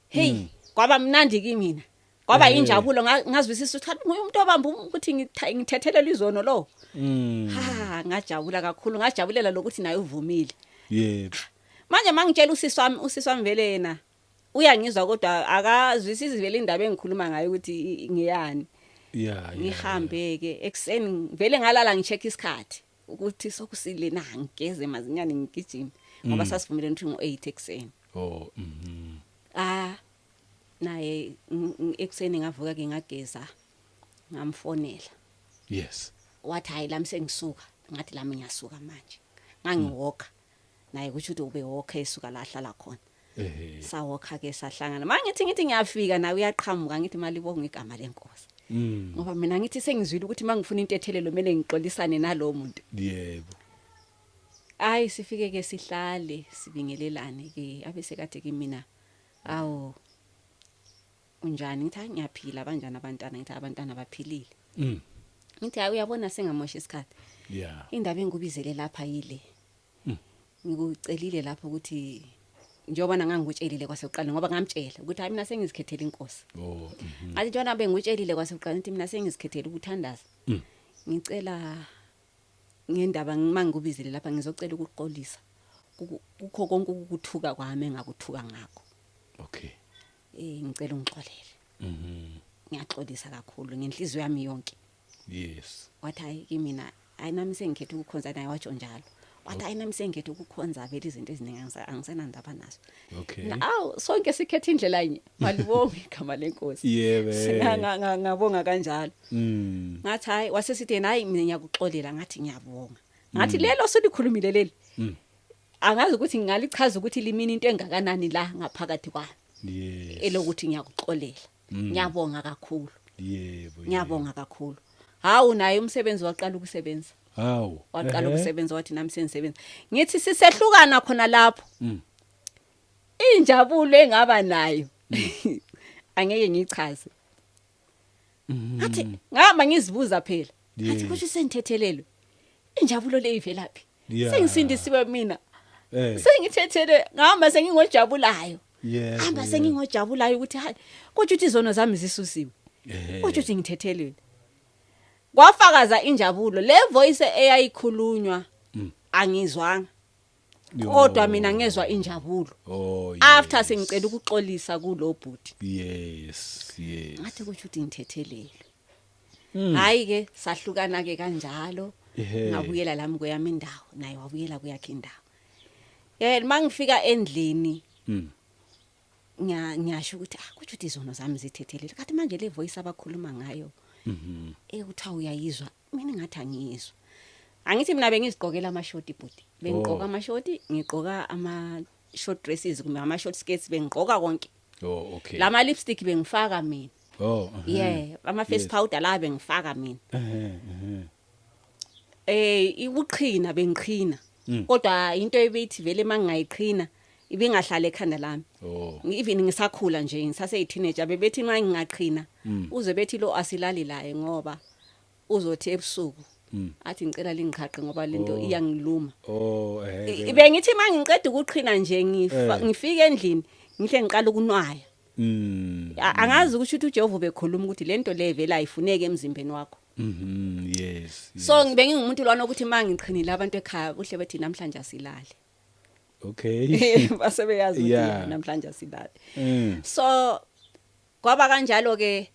Hey, kwaba mnandi kimi. Kwaba injabulo ngazwisisa ukuthi nguye umuntu obamba ukuthi ngithethelele izono lo. Ha, ngajabula kakhulu, ngajabulela lokuthi naye uvumile. Yebo. Manje mangitshela usisi wami vele yena uyangizwa kodwa akazwisisi vele indaba engikhuluma ngayo ukuthi ngiyani. Yeah. Ngihambe ke ekseni vele ngalala ngicheck isikhathi ukuthi sokusile na ngigeze mazinyane ngigijime ngoba sasivumelene ukuthi ngo8 ekseni. Oh. Naye ekseni ngavuka ke ngageza ngamfonela. Yes. Wathi hayi lami sengisuka, ngathi lami ngiyasuka manje. Ngangiwalka naye kusho ukuthi ube walk esuka la hlala khona. Sawokha ke, sahlangana. Mangithi ngithi ngiyafika, nawe uyaqhamuka. Ngithi malibonga igama lenkosi, ngoba mina ngithi sengizwile ukuthi mangifuna intethelelo kumele ngixolisane nalowo muntu. Hayi, sifike ke, sihlale, sibingelelane ke, abe sekade kimi, "Awu, unjani?" Ngithi, "Hayi, ngiyaphila. Banjani abantwana?" Ngithi, "Abantwana baphilile." Ngithi, "Hayi, uyabona, singamosha isikhathi. Indaba engikubizele lapha yile. Ngikucelile lapho ukuthi njengoba ngangikutshelile kwasekuqala, ngoba ngamtshela ukuthi hayi, mina sengizikhethela inkosi." Ngathi njengoba bengikutshelile kwasekuqala ukuthi mina sengizikhethela ukuthandaza. Ngicela ngendaba mangikubizele lapha, ngizocela ukuxolisa kukho konke ukuthuka kwami engakuthuka ngakho. Ngicela ungixolele. Ngiyaxolisa kakhulu ngenhliziyo yami yonke. Wathi, "Hayi kimi mina, hayi, nami sengikhetha ukukhonza naye." Watsho njalo, wathi, "Hayi, nami sengikhetha ukukhonza vele, izinto eziningi angisenandaba nazo." Na awu, sonke sikhetha indlela yinye. Malibonge igama lenkosi. Ngabonga kanjalo. Ngathi hayi, wasesithi yena, "Hayi, mina ngiyakuxolela." Ngathi ngiyabonga. Ngathi lelo selikhulumile leli, angazi ukuthi ngingalichaza ukuthi limini into engakanani la ngaphakathi kwami, elokuthi ngiyakuxolela. Ngiyabonga kakhulu. Ngiyabonga kakhulu. Hawu, naye umsebenzi waqala ukusebenza. Waqala ukusebenza, wathi nami sengisebenza. Ngithi sisehlukana khona lapho, injabulo engaba nayo angeke ngichaze. Ngathi ngihamba ngizibuza phela, ngathi kusho sengithethelelwe, injabulo le ivelaphi? Sengisindisiwe mina, sengithethele, ngihamba sengingojabulayo. Hamba sengingojabulayo ukuthi hayi, kodwa ukuthi izono zami zisusiwe, kodwa ukuthi ngithethelelwe. Kwafakaza injabulo le voice eyayikhulunywa, angizwanga, kodwa mina ngezwa injabulo after sengicela ukuxolisa kulo bhuti. Ngathi kusho ukuthi ngithethelelwe. Hayi ke, sahlukana ke kanjalo. Ngabuyela lami kweyami indawo, naye wabuyela kuyakhe indawo. Mangifika endlini, ngiyasho ukuthi ah, kusho ukuthi izono zami zithethelele. Kathi manje le voice abakhuluma ngayo, ekuthiwa uyayizwa, mina ngathi angiyizwa. Angithi mina bengizigqokela amashoti, bhuti, bengigqoka amashoti, ngigqoka ama short dresses kumbe ama short skirts, bengigqoka konke. Lama lipstick bengifaka mina. Yeah, ama face powder la bengifaka mina. Ehe ehe Ukuqhina bengiqhina, kodwa into ebeyithi vele mangingayiqhina ibingahlala ekhanda lami. Even ngisakhula nje, ngisase teenager, bebethi nxa ngingaqhina, uze bethi lo asilali laye ngoba uzothi ebusuku athi ngicela lingiqhaqhe ngoba lento iyangiluma. Bengithi mangiqeda ukuqhina nje, ngifa ngifika endlini, ngihle ngiqala ukunwaya. Angazi ukuthi uJehova ubekhuluma ukuthi lento le vele ayifuneki emzimbeni wakho. So ngibe ngingumuntu lwana ukuthi mangiqhinile, abantu ekhaya kuhle bethi namhlanje asilale. Base beyazi ukuthi namhlanje asilale. So kwaba kanjalo ke,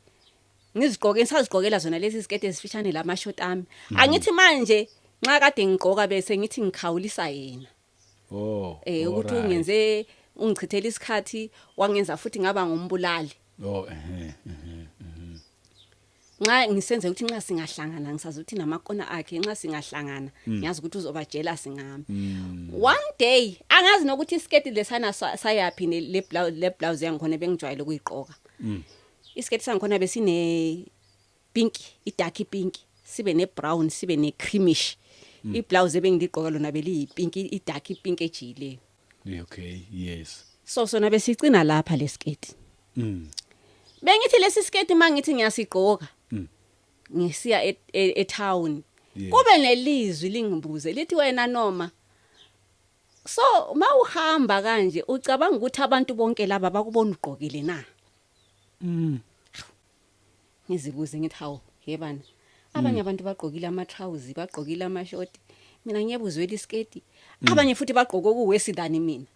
ngizigqoke, ngisazigqokela zona lezi iziketi ezifishane, lama short ami. Angithi manje nxa kade ngigqoka bese ngithi ngikhawulisa yena, ukuthi ungenze, ungichithela isikhathi, wangenza futhi ngaba ngumbulali. Oh ehe ehe mhm. Nxa ngisenze ukuthi nxa singahlangana, ngisazi ukuthi namakona akhe, nxa singahlangana ngiyazi ukuthi uzoba jealous ngami. One day, angazi nokuthi isiketi lesana sayaphi le blouse yangikhona bengijwayele ukuyiqoka. Isiketi sangikhona besine pink, idark pink, sibe ne brown, sibe ne creamish. Iblouse ebengiligqoka lona beliyi pink, idark pink ejile. Okay, yes. So sona besicina lapha lesiketi. Bengithi lesi siketi mangithi ngiyasigqoka, ngisiya etown, kube nelizwi lingibuze lithi, "Wena noma so mawuhamba kanje, ucabanga ukuthi abantu bonke laba bakubona ugqokile na?" Ngizibuze ngithi, "Hawu yebana, abanye abantu bagqokile ama trousers, bagqokile ama short, mina ngiyebuzwela isiketi. Abanye futhi bagqoke okuworse than mina."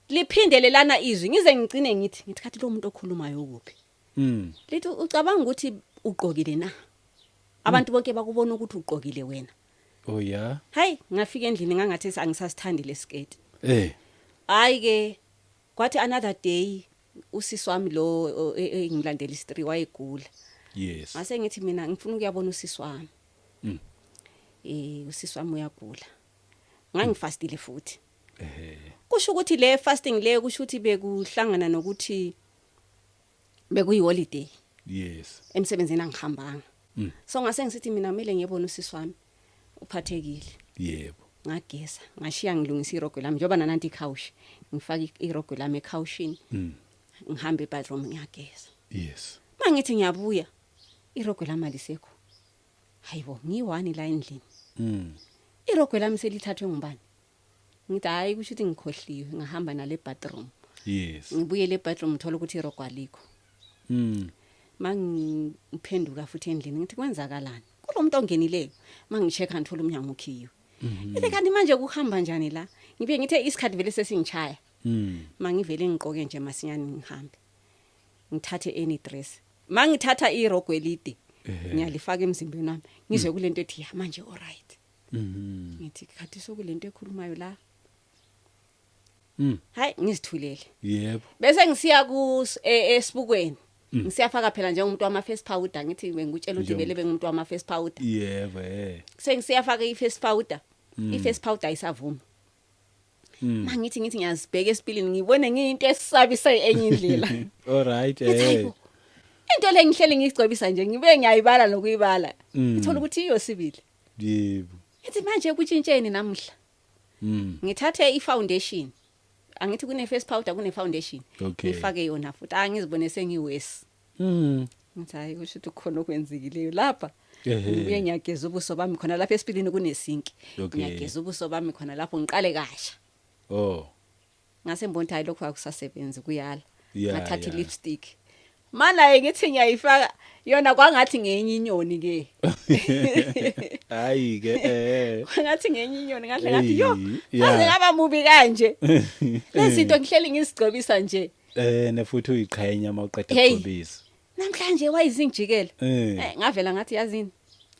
Liphinde lelana izwi, ngize ngigcine ngithi kathi lo muntu okhulumayo ukuphi? Lithi, "Ucabanga ukuthi ugqokile na? Abantu bonke bakubona ukuthi ugqokile wena?" Hayi, ngafika endlini ngangathi angisasithandi lesiketi. Hayi ke, kwathi another day usisi wami lo engilandela istri wayegula. Ngase ngithi mina ngifuna ukuyabona usisi wami. Usisi wami uyagula. Ngangifastile futhi. Kusho ukuthi le fasting le, kusho ukuthi bekuhlangana nokuthi bekuyi holiday. Emsebenzini angihambanga. So ngase ngisithi mina kumele ngiyebona usisi wami, uphathekile. Ngageza, ngashiya ngilungisa irogwe lami, njengoba nananti icouch, ngifaka irogwe lami ecouchini, ngihambe ebathroom, ngiyageza. Mangithi ngiyabuya, irogwe lami alisekho. Hayibo, ngiwani la endlini? Irogwe lami selithathwe ngubani? Ngithi hayi, kusho ukuthi ngikhohliwe, ngahamba nale bathroom. Ngibuyele ebathroom, ngithola ukuthi irogwe alikho. Mangiphenduka futhi endlini, ngithi kwenzakalani kulo muntu ongenileyo? Mangichecka, ngithola umnyango ukhiyiwe. Ithi kanti manje kuhamba njani la? Ngibuye ngithe isikhathi vele sesingishaya. Mangivele ngiqoke nje masinyane, ngihambe ngithathe any dress. Mangithatha irogwe elide, ngiyalifaka emzimbeni wami, ngizwe kulento ethi ya manje alright. Ngithi khathi sokulento ekhulumayo la. Hayi, ngizithulele. Bese ngisiya ku esibukweni, ngisiyafaka phela njengomuntu wama face powder. Ngithi bengikutshela ukuthi vele bengumuntu wama face powder. yebo eh Sengisiyafaka i face powder, i face powder ayisavumi. Mangithi ngiyazibheka esipilini, ngibone ngiyinto esabisa enye indlela. All right. Ngithi hayibo, into le ngihlele ngiyigcobisa nje, ngibe ngiyayibala nokuyibala, ngithola ukuthi iyo sibili. Ngithi manje kutshintsheni namuhla? Ngithathe i-foundation, angithi kune face powder, kune foundation. Ngifake yona futhi, angizibone sengiwesi. Ngithi hayi, kusho ukuthi kukhona okwenzekileyo lapha. Ngibuye ngiyageza ubuso bami khona lapha esipilini, kunesinki. Ngiyageza ubuso bami khona lapho, ngiqale kasha. Ngase ngibona ukuthi hayi, lokho akusasebenzi, kuyala. Ngathatha i-lipstick, mana ngithi ngiyayifaka yona, kwangathi ngenye inyoni ke. Hayi ke Kwangathi ngenye inyoni, ngahle ngathi yo, Hey, ngaze ngaba mubi kanje, lezi zinto ngihleli ngizigcobisa nje. Nefuthi uyiqhenya mawuqeda Hey. ukugcobisa. Namhlanje wayizingijikela. Ngavela ngathi yazini,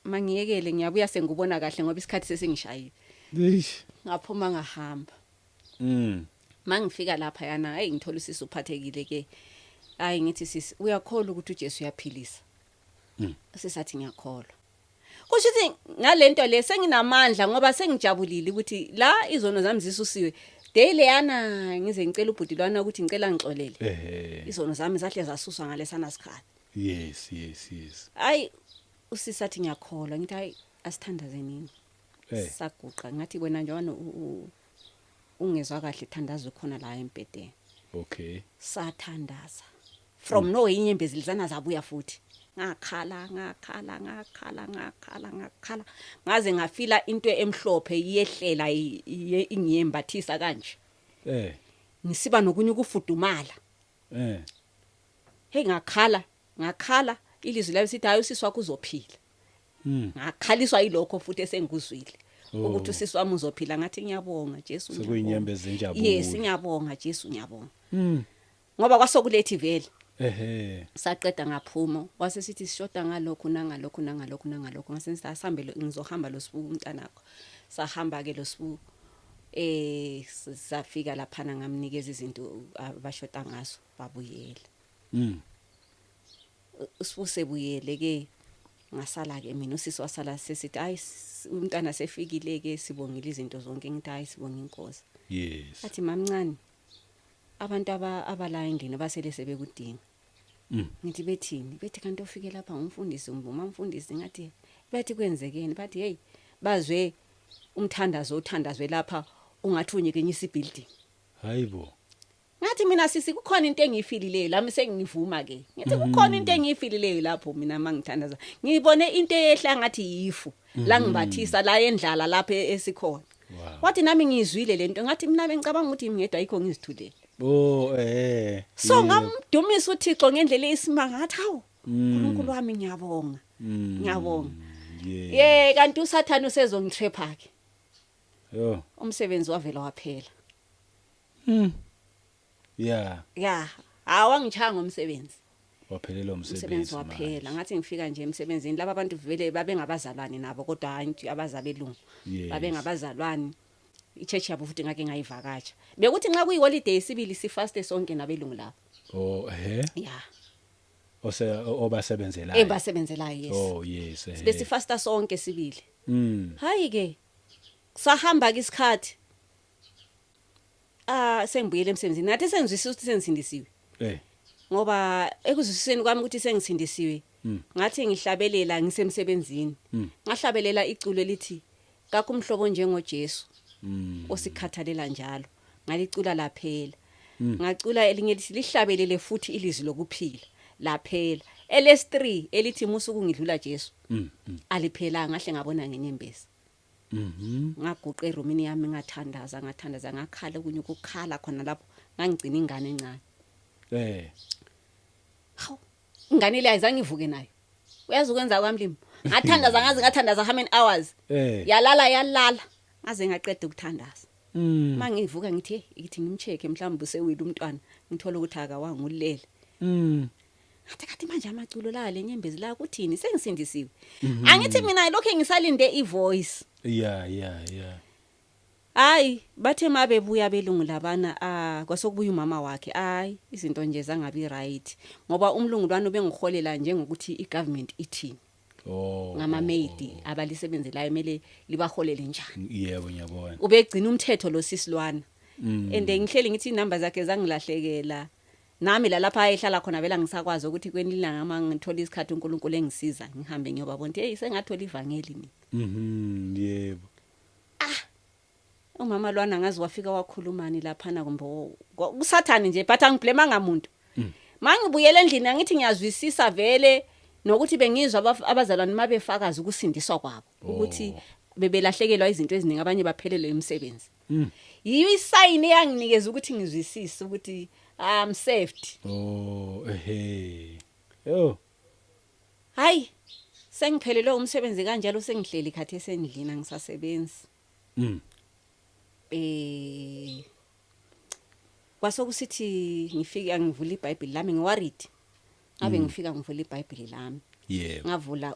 mangiyekele, ngiyabuya sengubona kahle ngoba isikhathi sesingishayile. Eish. Ngaphuma, ngahamba. Mangifika lapha yana, hey, ngithola usisi uphathekile ke. Hayi, ngithi sisi, uyakholwa ukuthi uJesu uyaphilisa? Sisathi ngiyakholwa. Kusho ukuthi ngalento le senginamandla, ngoba sengijabulile ukuthi la izono zami zisusiwe. Daily yana ngize ngicela ubhuti lwana ukuthi ngicela ngixolele. Izono zami zahle zasuswa ngalesana sikhathi. yes yes yes Hayi, usisi athi ngiyakholwa. Ngithi hayi, asithandaze nini. Saguqa, ngathi wena njengoba ungezwa kahle, thandaza ukhona la embhedeni. Sathandaza, from no inyembezi lizana zabuya futhi. Ngakhala, ngakhala, ngakhala, ngakhala, ngakhala, ngaze ngafila into emhlophe iyehlela, ingiyembathisa kanje. Ngisiba nokunye ukufudumala. Hey, ngakhala, ngakhala, ilizwi layo sithi hayi, usisi wakho uzophila. Ngakhaliswa yilokho futhi esengikuzwile ukuthi usisi wami uzophila. Ngathi ngiyabonga Jesu, ngiyabonga. Sekuyinyembezi zenjabulo. Yes, ngiyabonga Jesu, ngiyabonga. Ngoba kwasokulethi vele. Saqeda, ngaphuma, wase sithi sishoda ngalokhu nangalokhu nangalokhu nangalokhu. Ngase ngithi asambe, ngizohamba lo Sibu umntanakho. Sahamba ke lo Sibu, safika laphana, ngamnikeza izinto abashoda ngazo, babuyela. Usibu sebuyele ke, ngasala ke mina, usisi wasala. Sesithi hayi, umntwana sefikile ke, sibongile izinto zonke. Ngithi hayi, sibonga inkosi. Athi mamncane, abantu abala endlini basele sebekudinga. Ngithi bethini? Bethi kanti ofike lapha ngumfundisi, umbuma mfundisi. Ngathi bathi kwenzekeni? Bathi hey, bazwe umthandazo othandazwe lapha, ungathi unyikinyisa ibuilding. Hayibo. Ngathi mina sisi, kukhona into engiyifilileyo lami, sengivuma ke. Ngithi kukhona into engiyifilileyo lapho mina mangithandaza, ngibone into eyehla ngathi yifu la, ngibathisa la endlala lapha esikhona. Wathi nami ngiyizwile lento. Ngathi mina bengicabanga ukuthi ngedwa, ayikho, ngizithulele. So ngamdumisa uThixo ngendlela eyisimanga. Ngathi hawu, uNkulunkulu wami, ngiyabonga, ngiyabonga. Ye, kanti uSathane usezongitrapha ke. Yo. Umsebenzi wavela waphela. Ya, awangishaya ngomsebenzi. Waphelelwa umsebenzi umsebenzi. Waphela. Manje. Ngathi ngifika nje emsebenzini, laba bantu vele babengabazalwane nabo, kodwa hayi, abazabelungu. Babengabazalwane, ichurch yabo futhi ngake ngayivakatsha. Bekuthi nxa kuyi-holiday sibili, sifaste sonke nabelungu lapho. Oh eh. Ya. Ose obasebenzelayo. Ebasebenzelayo, yes. Oh yes. Sibe sifasta sonke sibili. Hayi ke, sahamba ke isikhathi. Ah, sengibuyele emsebenzini, ngathi sengizwisisa ukuthi sengisindisiwe. Ngoba ekuzwisiseni kwami ukuthi sengisindisiwe, ngathi ngihlabelela ngisemsebenzini, ngahlabelela iculo elithi kakho umhlobo njengoJesu osikhathalela njalo. Ngalicula laphela. Ngacula elinye lithi lihlabelele futhi ilizwi lokuphila, laphela. Eles3 elithi musuku ngidlula Jesu, aliphelanga, ngahle ngabona ngenyembezi. Ngaguqa erumini yami, ngathandaza, ngathandaza, ngakhala kunye ukukhala khona lapho. Ngangigcina ingane encane. Hawu, ingane le ayizange ivuke nayo. Uyazi ukwenza kwami limo, ngathandaza, ngaze ngathandaza how many hours. Yalala, yalala ngaze ngaqeda ukuthandaza. Mangivuka ngithi, hey, ithi ngimcheck, mhlawumbe usewile umntwana. Ngithola ukuthi akawanga, ulele. Ngathi kathi manje amaculo la, lenyembezi la, kuthini? Sengisindisiwe, angithi mina lokho ngisalinde ivoice. yeah yeah yeah Hayi, bathe mabebuya belungu labana, ah, kwasokubuya umama wakhe. Hayi, izinto nje zangabi right, ngoba umlungu lwana ubengiholela njengokuthi igovernment ithini, ngama maid abalisebenzelayo kumele libaholele njani. Yebo, ngiyabona. Ubegcina umthetho lo sisilwana. And ngihleli ngithi inamba zakhe zangilahlekela nami la lapha ayehlala khona, vela ngisakwazi ukuthi kwenilanga uma ngithola isikhathi, uNkulunkulu engisiza, ngihambe ngiyobabona ukuthi hey, sengathola ivangeli mina. Yebo. Umama lwana ngazi wafika wakhulumani laphana, kumbe kusathani nje, but angiblemanga muntu. Mangibuyela endlini, angithi ngiyazwisisa vele nokuthi bengizwa abazalwane mabefakaza ukusindiswa kwabo, ukuthi bebelahlekelwa izinto eziningi, abanye baphelelwe imisebenzi. Yiyo isayini eyanginikeza ukuthi ngizwisise ukuthi I'm saved. Oh, ehe, yo. Hayi, sengiphelelwe umsebenzi kanjalo, sengihleli khathi esendlini, angisasebenzi. Kwasokusithi ngifike ngivula iBhayibheli lami, ngiworried, ngabe ngifika ngivula iBhayibheli lami, ngavula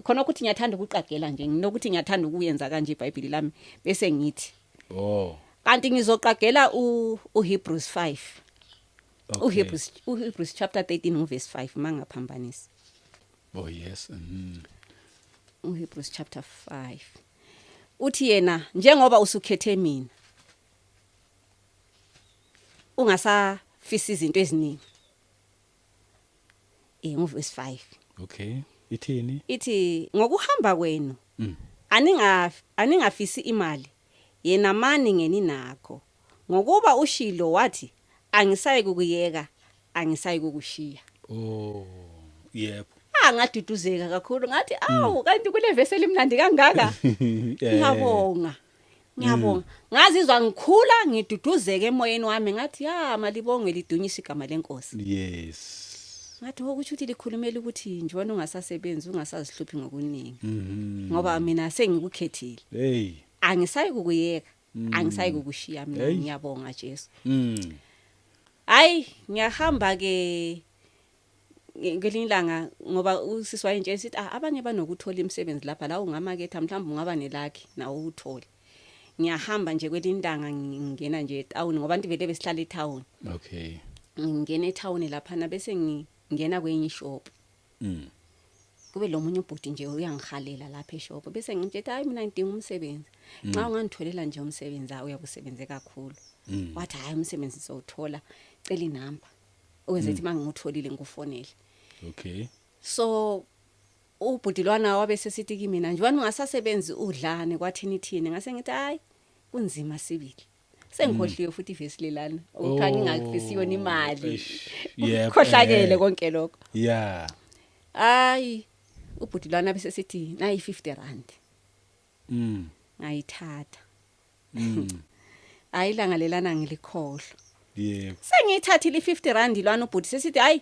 khona ukuthi ngiyathanda ukuqagela nje, nginokuthi ngiyathanda ukuyenza kanje iBhayibheli lami, bese ngithi, kanti ngizoqagela uHebrews 5. uHebrews chapter 13 uverse 5, mangaphambanisi. Oh yes. uHebrews chapter 5 uthi yena, njengoba usukhethe mina, ungasafisi izinto eziningi, nguverse 5. Okay, ithini? Ithi ngokuhamba kwenu aningafisi imali, yena mani ngeninakho, ngokuba ushilo wathi, angisayi kukuyeka, angisayi kukushiya. Oh, yebo. Ah, ngaduduzeka kakhulu, ngathi awu, kanti kule verse elimnandi kangaka. Ngiyabonga, ngiyabonga, ngazizwa ngikhula, ngiduduzeke emoyeni wami. Ngathi ya, malibongwe, lidunyisa igama lenkosi. Ngathi okusho ukuthi likhulumela ukuthi njengoba ungasasebenzi, ungasazihluphi ngokuningi, ngoba mina sengikukhethile. Hey. Angisayi kukuyeka, angisayi kukushiya mina. Hey. Ngiyabonga Jesu. Hayi, ngiyahamba ke ngelinye ilanga, ngoba usisi wayentshela sithi, ah, abanye banokuthola imisebenzi lapha la ungamaketha, mhlawumbe ungaba nelakhi nawe uthole. Ngiyahamba nje kwelinye ilanga, ngingena nje etown, ngoba abantu vele besihlala etown. Ngingena etown laphana, bese ngingena kwenye ishop. Kube lo munye ubhuti nje uyangihalela lapha eshop, bese ngimtshela, hayi, mina ngidinga umsebenzi, nxa ungangitholela nje umsebenzi, hayi, uyakusebenze kakhulu. Wathi, hayi, umsebenzi sowuthola, cela inamba ukwenza ukuthi mangiwutholile ngikufonele. So ubhuti lwana wabe sesithi kimi, mina nje wena ungasasebenzi, udlane kwathini thini? Ngase ngithi, hayi, kunzima sibili. Sengikhohliwe futhi ivesi lelana ukuthiwa ngingafisi yona imali. Eish, yebo, Khohlakele konke lokho. Hayi, ubhuti lwana bese sithi, nayi 50 rand. Ngayithatha. Hayi, ilanga lelana ngilikhohlwa. Sengiyithathile i50 rand lwana, ubhuti sesithi, hayi,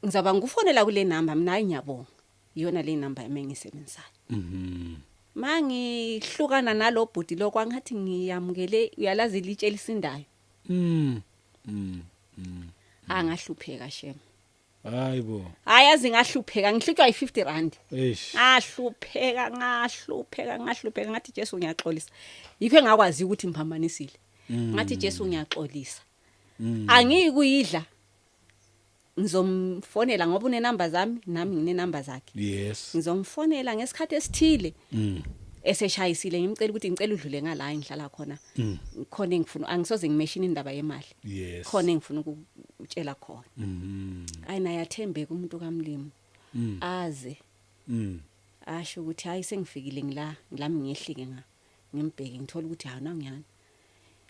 ngizaba ngikufonela kule number. Mina, hayi, ngiyabonga, iyona le number yami engiyisebenzisayo. Mangihlukana nalo bhuti lo, kwangathi ngiyamukele, uyalazi ilitshe elisindayo. Angahlupheka shem. Hayibo. Hayi, azi ngahlupheka, ngihlutshwa yi50 rand. Eish. Ngahlupheka, ngahlupheka, ngahlupheka. Ngathi, Jesu, ngiyaxolisa. Yikho engakwazi ukuthi ngiphambanisile. Ngathi, Jesu, ngiyaxolisa, angiyikuyidla, ngizomfonela ngoba unenamba zami, nami nginenamba zakhe. Ngizomfonela ngesikhathi esithile. Eseshayisile ngimcela ukuthi ngicela udlule ngala engihlala khona. Khona engifuna, angisoze ngimeshini indaba yemali. Khona engifuna ukutshela khona. Ayi, naye athembeke umuntu kaMlimo. Aze asho ukuthi hayi, sengifikile, ngila ngilami, ngehlike nga ngimbheke, ngithola ukuthi hawu, nangiyana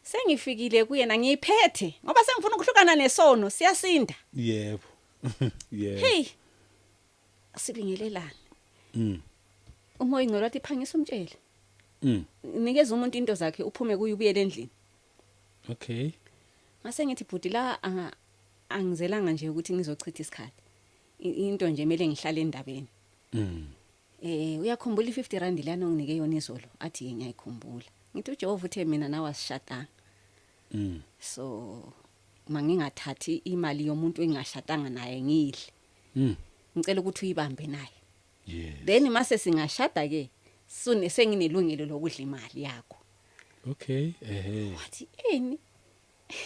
sengifikile kuyena, ngiyiphethe ngoba sengifuna ukuhlukana nesono, siyasinda. Yebo. Yebo. Hey, sibingelelana. Umoya ingcwele wathi, "Phangisa umtshele. Nikeza umuntu into zakhe, uphume kuye, ubuyele endlini." Ngase ngithi, "Bhuti, la angizelanga nje ukuthi ngizochitha isikhathi. Into nje emele ngihlale endabeni. Uyakhumbula i50 rand lana onginike yona izolo?" Athi, "Ye, ngiyayikhumbula." Ngithi, "uJehova uthe mina nawe asishadanga. So mangingathathi imali yomuntu engingashadanga naye ngidle. Ngicela ukuthi uyibambe naye. Then mase singashada ke, sune senginelungelo lokudla imali yakho." Okay. Ehhe. Wathi, "Eni?"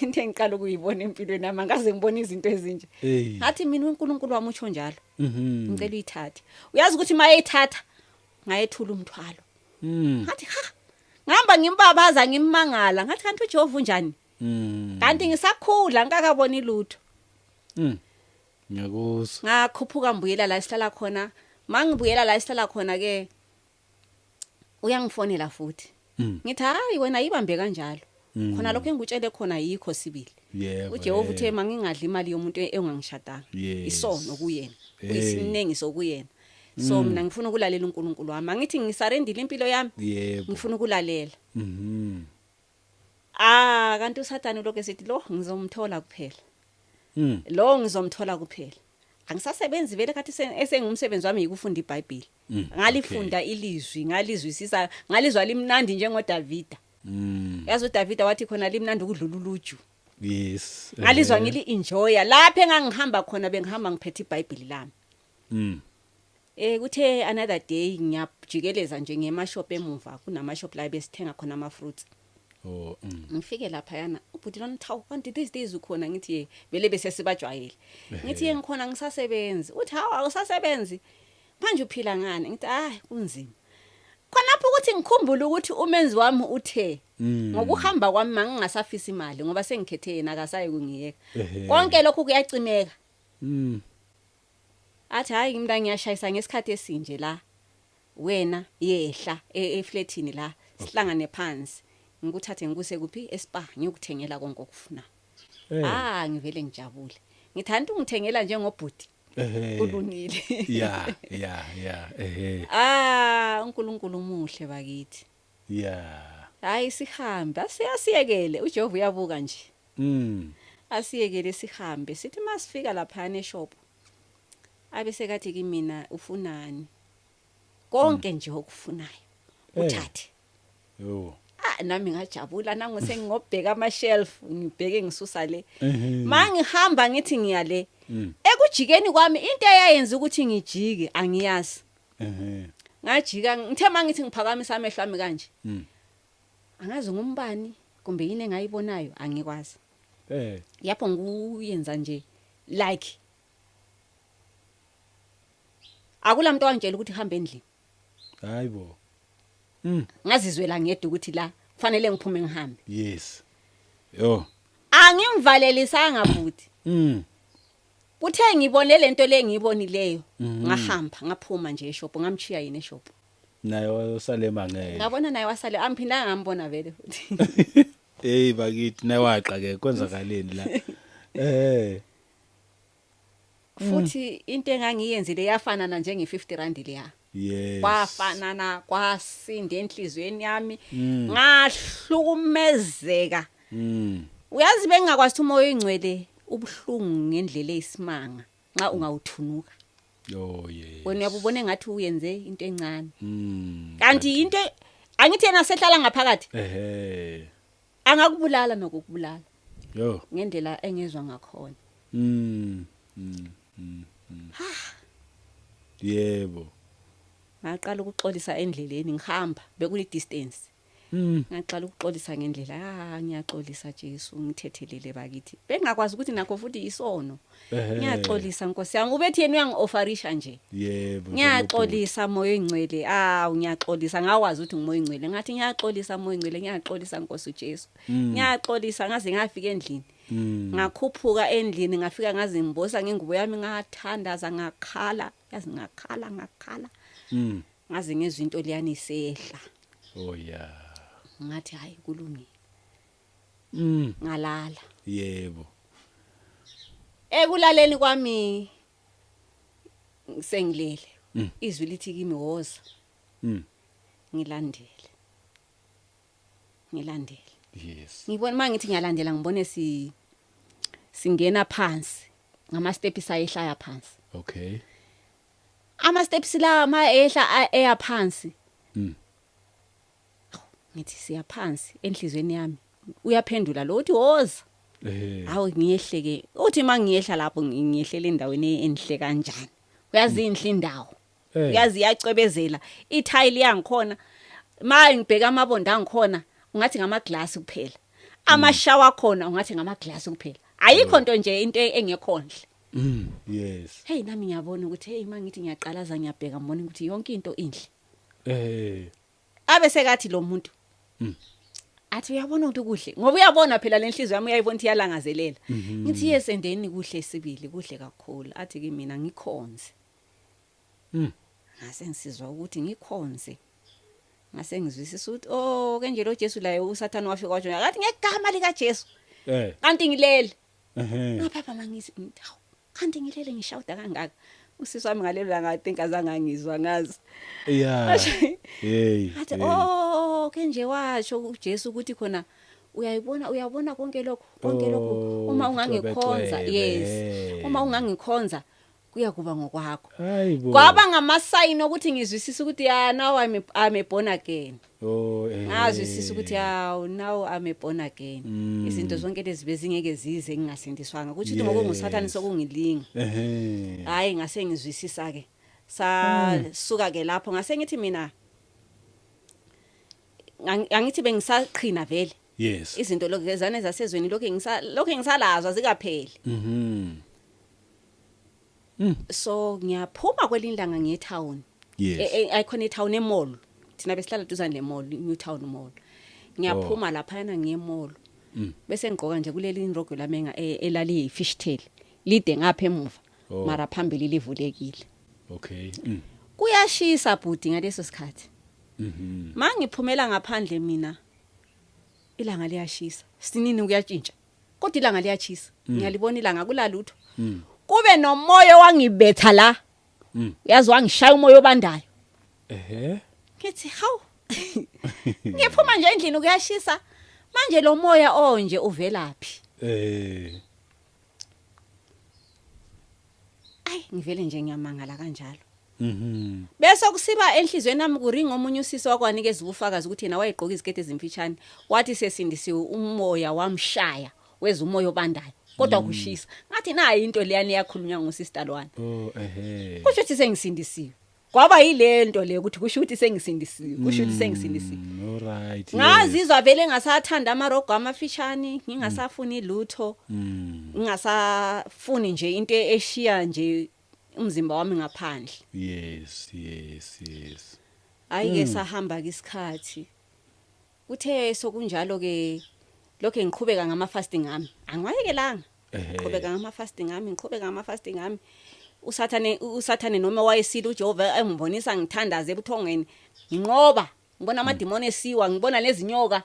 Into engiqala ukuyibona empilweni yami, angaze ngibone izinto ezinje. Hey. Ngathi, "Mina uNkulunkulu wami utsho njalo. Ngicela uyithathe." Uyazi ukuthi mayeyithatha, ngayethula umthwalo. Ngathi, "Ha." Ngihamba ngimbabaza, ngimangala. Ngathi, "Kanti uJehova unjani?" Kanti ngisakhula, ngikakaboni lutho. Ngiyakuzwa. Ngakhuphuka, ngibuyela la esihlala khona. Mangibuyela la esihlala khona ke, uyangifonela futhi. Ngithi, "Hayi, wena yibambe kanjalo. Khona lokho engikutshele khona yikho sibili. UJehova uthe mangingadli imali yomuntu engangishadanga. Isono kuyena. Kuyisinengiso kuyena. So mina ngifuna ukulalela uNkulunkulu wami. Angithi ngisurrenderile impilo yami. Ngifuna ukulalela." Ah, kanti uSathane lokho esithi, "Lo ngizomthola kuphela. Lo ngizomthola kuphela." Angisasebenzi vele khathi, esengumsebenzi wami yikufunda iBhayibheli. Ngalifunda ilizwi, ngalizwisisa, ngalizwa limnandi njengoDavida. Yazi uDavida wathi khona limnandi ukudlula uluju. Ngalizwa, ngili enjoya lapho engangihamba khona, bengihamba ngiphethe iBhayibheli lami. Kuthe another day ngiyajikeleza nje ngemashop, emuva kunama shop la besithenga khona ama fruits. Ngifike lapha yana, ubhuti lona, "Thawu, kanti these days ukhona?" Ngithi, "Ye." Vele bese sibajwayele. Ngithi, "Ye, ngikhona, ngisasebenzi." Uthi, "Hawu, awusasebenzi manje, uphila ngani?" Ngithi, "Ah, kunzima khonapho." Ukuthi ngikhumbule ukuthi umenzi wami uthe ngokuhamba kwami mangingasafisi imali, ngoba sengikhethe yena, akasayi kungiyeka. Konke lokhu kuyacimeka. Athi, "Hayi mina ngiyashayisa ngesikhathi esinje la, wena yehla eflatini la, sihlangane phansi, ngikuthathe ngikuse kuphi, eSpar, ngiyokuthengela konke okufunayo." Ah, ngivele ngijabule, ngithanda ungithengela njengobhuti. Kulungile. Ya ya ya ehe. Ah, uNkulunkulu umuhle bakithi. Hayi, sihambe, asiyekele, uJehova uyabuka nje. Asiyekele sihambe, sithi masifika lapha eshop, abe sekathi kimina, "Ufunani? Konke nje okufunayo uthathe." Ah, nami ngajabula, nangu sengingobheka ama shelf, ngibheke, ngisusa le. Mangihamba ngithi ngiyale, ekujikeni kwami, into eyayenza ukuthi ngijike angiyazi. Ngajika, ngithe mangithi ngiphakamisa amehlo ami kanje, angazi ngumbani kumbe yini engayibonayo, angikwazi. Yapho nguyenza nje like akula muntu wangitshela ukuthi hamba endlini. Hayibo. Ngazizwela ngedwa ukuthi la kufanele ngiphume ngihambe. Yes. Yo. Angimvalelisanga futhi. Kuthe ngibone lento le ngiyibonileyo, ngahamba, ngaphuma nje eshop, ngamchiya yini eshop. Naye wasalema ngeke. Ngabona naye wasale, amphindanga ngambona vele futhi. Hey bakithi, naye waqa ke, kwenzakaleni la? Futhi into engangiyenzile yafana na njenge 50 rand leya. Kwafanana, kwasinda enhliziyweni yami, ngahlukumezeka. Uyazi bengingakwazi ukuthi umoya oyingcwele ubuhlungu ngendlela eyisimanga nxa ungawuthunuka. Oh yes. Wena uyabubona engathi uyenze into encane, kanti into angithi yena sehlala ngaphakathi, angakubulala nokukubulala ngendlela engezwa ngakhona. Yebo. Ngaqala ukuxolisa endleleni ngihamba, bekuyi distance. Ngaqala ukuxolisa ngendlela, ah, ngiyaxolisa Jesu, ngithethelele bakithi. Bengakwazi ukuthi nakho futhi isono. Ngiyaxolisa Nkosi yami, ubethi yena uyangiofferisha nje. Yebo. Ngiyaxolisa Moya Oyingcwele, ah, ngiyaxolisa, ngawazi ukuthi nguMoya Oyingcwele. Ngathi ngiyaxolisa Moya Oyingcwele, ngiyaxolisa Nkosi uJesu. Ngiyaxolisa ngaze ngafika endlini. Ngakhuphuka endlini, ngafika ngazimbosa ngengubo yami, ngathandaza, ngakhala, yazi ngakhala, ngakhala. Ngaze ngezwe into leyani isehla. Oh yeah. Ngathi hayi kulungile. Ngalala. Yebo. Ekulaleni kwami sengilele. Izwi lithi kimi woza. Ngilandele. Ngilandele. Yes. Ngibona mangithi ngiyalandela, ngibone singena phansi ngama steps ayehlaya phansi. Okay. Ama steps la ma ehla eya phansi. Ngithi siya phansi enhlizweni yami. Uyaphendula lo uthi woza. Hawu ngiyehleke. Uthi mangiyehla lapho ngiyehlela endaweni enhle kanjani. Uyazi inhle indawo. Uyazi iyacwebezela. Ithayili yangikhona. Ma ngibheka amabonda angikhona ungathi ngama glass kuphela. Amashawa khona ungathi ngama glass kuphela. Ayikho nto nje into engekho nhle. Yes. Hey nami ngiyabona ukuthi hey mangithi ngiyaqalaza ngiyabheka ngibona ukuthi yonke into inhle. Abe sekathi lo muntu athi uyabona ukuthi kuhle ngoba uyabona phela lenhliziyo yami uyayibona ukuthi iyalangazelela. Ngithi yes endeni kuhle sibili, kuhle kakhulu. Athi kimi mina ngikhonze. Ngase ngisizwa ukuthi ngikhonze. Ngase ngizwisisa ukuthi oh ke nje lo Jesu laye uSathane wafika watsho ngathi ngegama lika Jesu. Kanti ngilele. Ngaphapha mangithi hawu kanti ngilele ngishawuda kangaka. Usisi wami ngalelo langa I think azange angizwa ngazi. Yeah. Hey. Athi oh ke nje washo uJesu ukuthi khona uyayibona, uyabona konke lokho, konke lokho uma ungangikhonza, yes. Uma ungangikhonza kuyakuba ngokwakho. Hayibo. Kwaba ngamasayini ukuthi ngizwisisa ukuthi ya now I'm a born again. Oh eh. Ngazwisisa ukuthi ya now I'm a born again. Izinto zonke lezi bezingeke zize ngingasindiswanga. Kuthi ukuthi ngoba nguSathane sokungilinga. Hayi ngase ngizwisisa ke. Sa suka ke lapho ngase ngithi mina angithi bengisaqhina vele. Yes. Izinto lokho zane zasezweni lokho lokho ngisalazwa zikapheli. So ngiyaphuma kwelinye ilanga ngiye etown. Yes. Ayikhona etown emall. Thina besihlala duzane le mall, New Town Mall. Ngiyaphuma lapha yana ngiye emall. Bese ngigqoka nje kuleli inrogo lami elali fishtail. Lide ngapha emuva. Oh. Mara phambili livulekile. Okay. Kuyashisa bhuti ngaleso sikhathi. Mangiphumela ngaphandle mina ilanga liyashisa. Sinini kuyatshintsha. Kodwa ilanga liyachisa. Ngiyalibona ilanga kulalutho. Kube nomoya wangibetha la. Uyazi wangishaya umoya obandayo. Ngithi hawu. Ngiphuma nje endlini kuyashisa. Manje lo moya onje uvelaphi? Ay ngivele nje ngiyamangala kanjalo. Bese kusiba enhlizweni yami kuringa omunye usisi wakwanikeza ubufakazi ukuthi yena wayegqoka iziketi ezimfishane, wathi sesindisiwe umoya wamshaya weza umoya obandayo kodwa kushisa. Ngathi nayi into leyani eyakhulunywa ngusister lwana. Oh ehe. Kusho ukuthi sengisindisiwe. Kwaba yilento le ukuthi kusho ukuthi sengisindisiwe, kusho ukuthi sengisindisiwe. All right. Ngazizwa vele ngasathanda amarogo amafishane, ngingasafuni lutho. Ngingasafuni nje into eshiya nje umzimba wami ngaphandle. Yes. Hayi ke sahamba ke isikhathi. Kuthe sokunjalo ke lokho ngiqhubeka ngama fasting ami. Angiwayekelanga. Ngiqhubeka ngama fasting ami, ngiqhubeka ngama fasting ami. uSathane noma wayesile uJehova engibonisa ngithandaze ebuthongweni, nginqoba, ngibona amadimoni esiwa, ngibona nezinyoka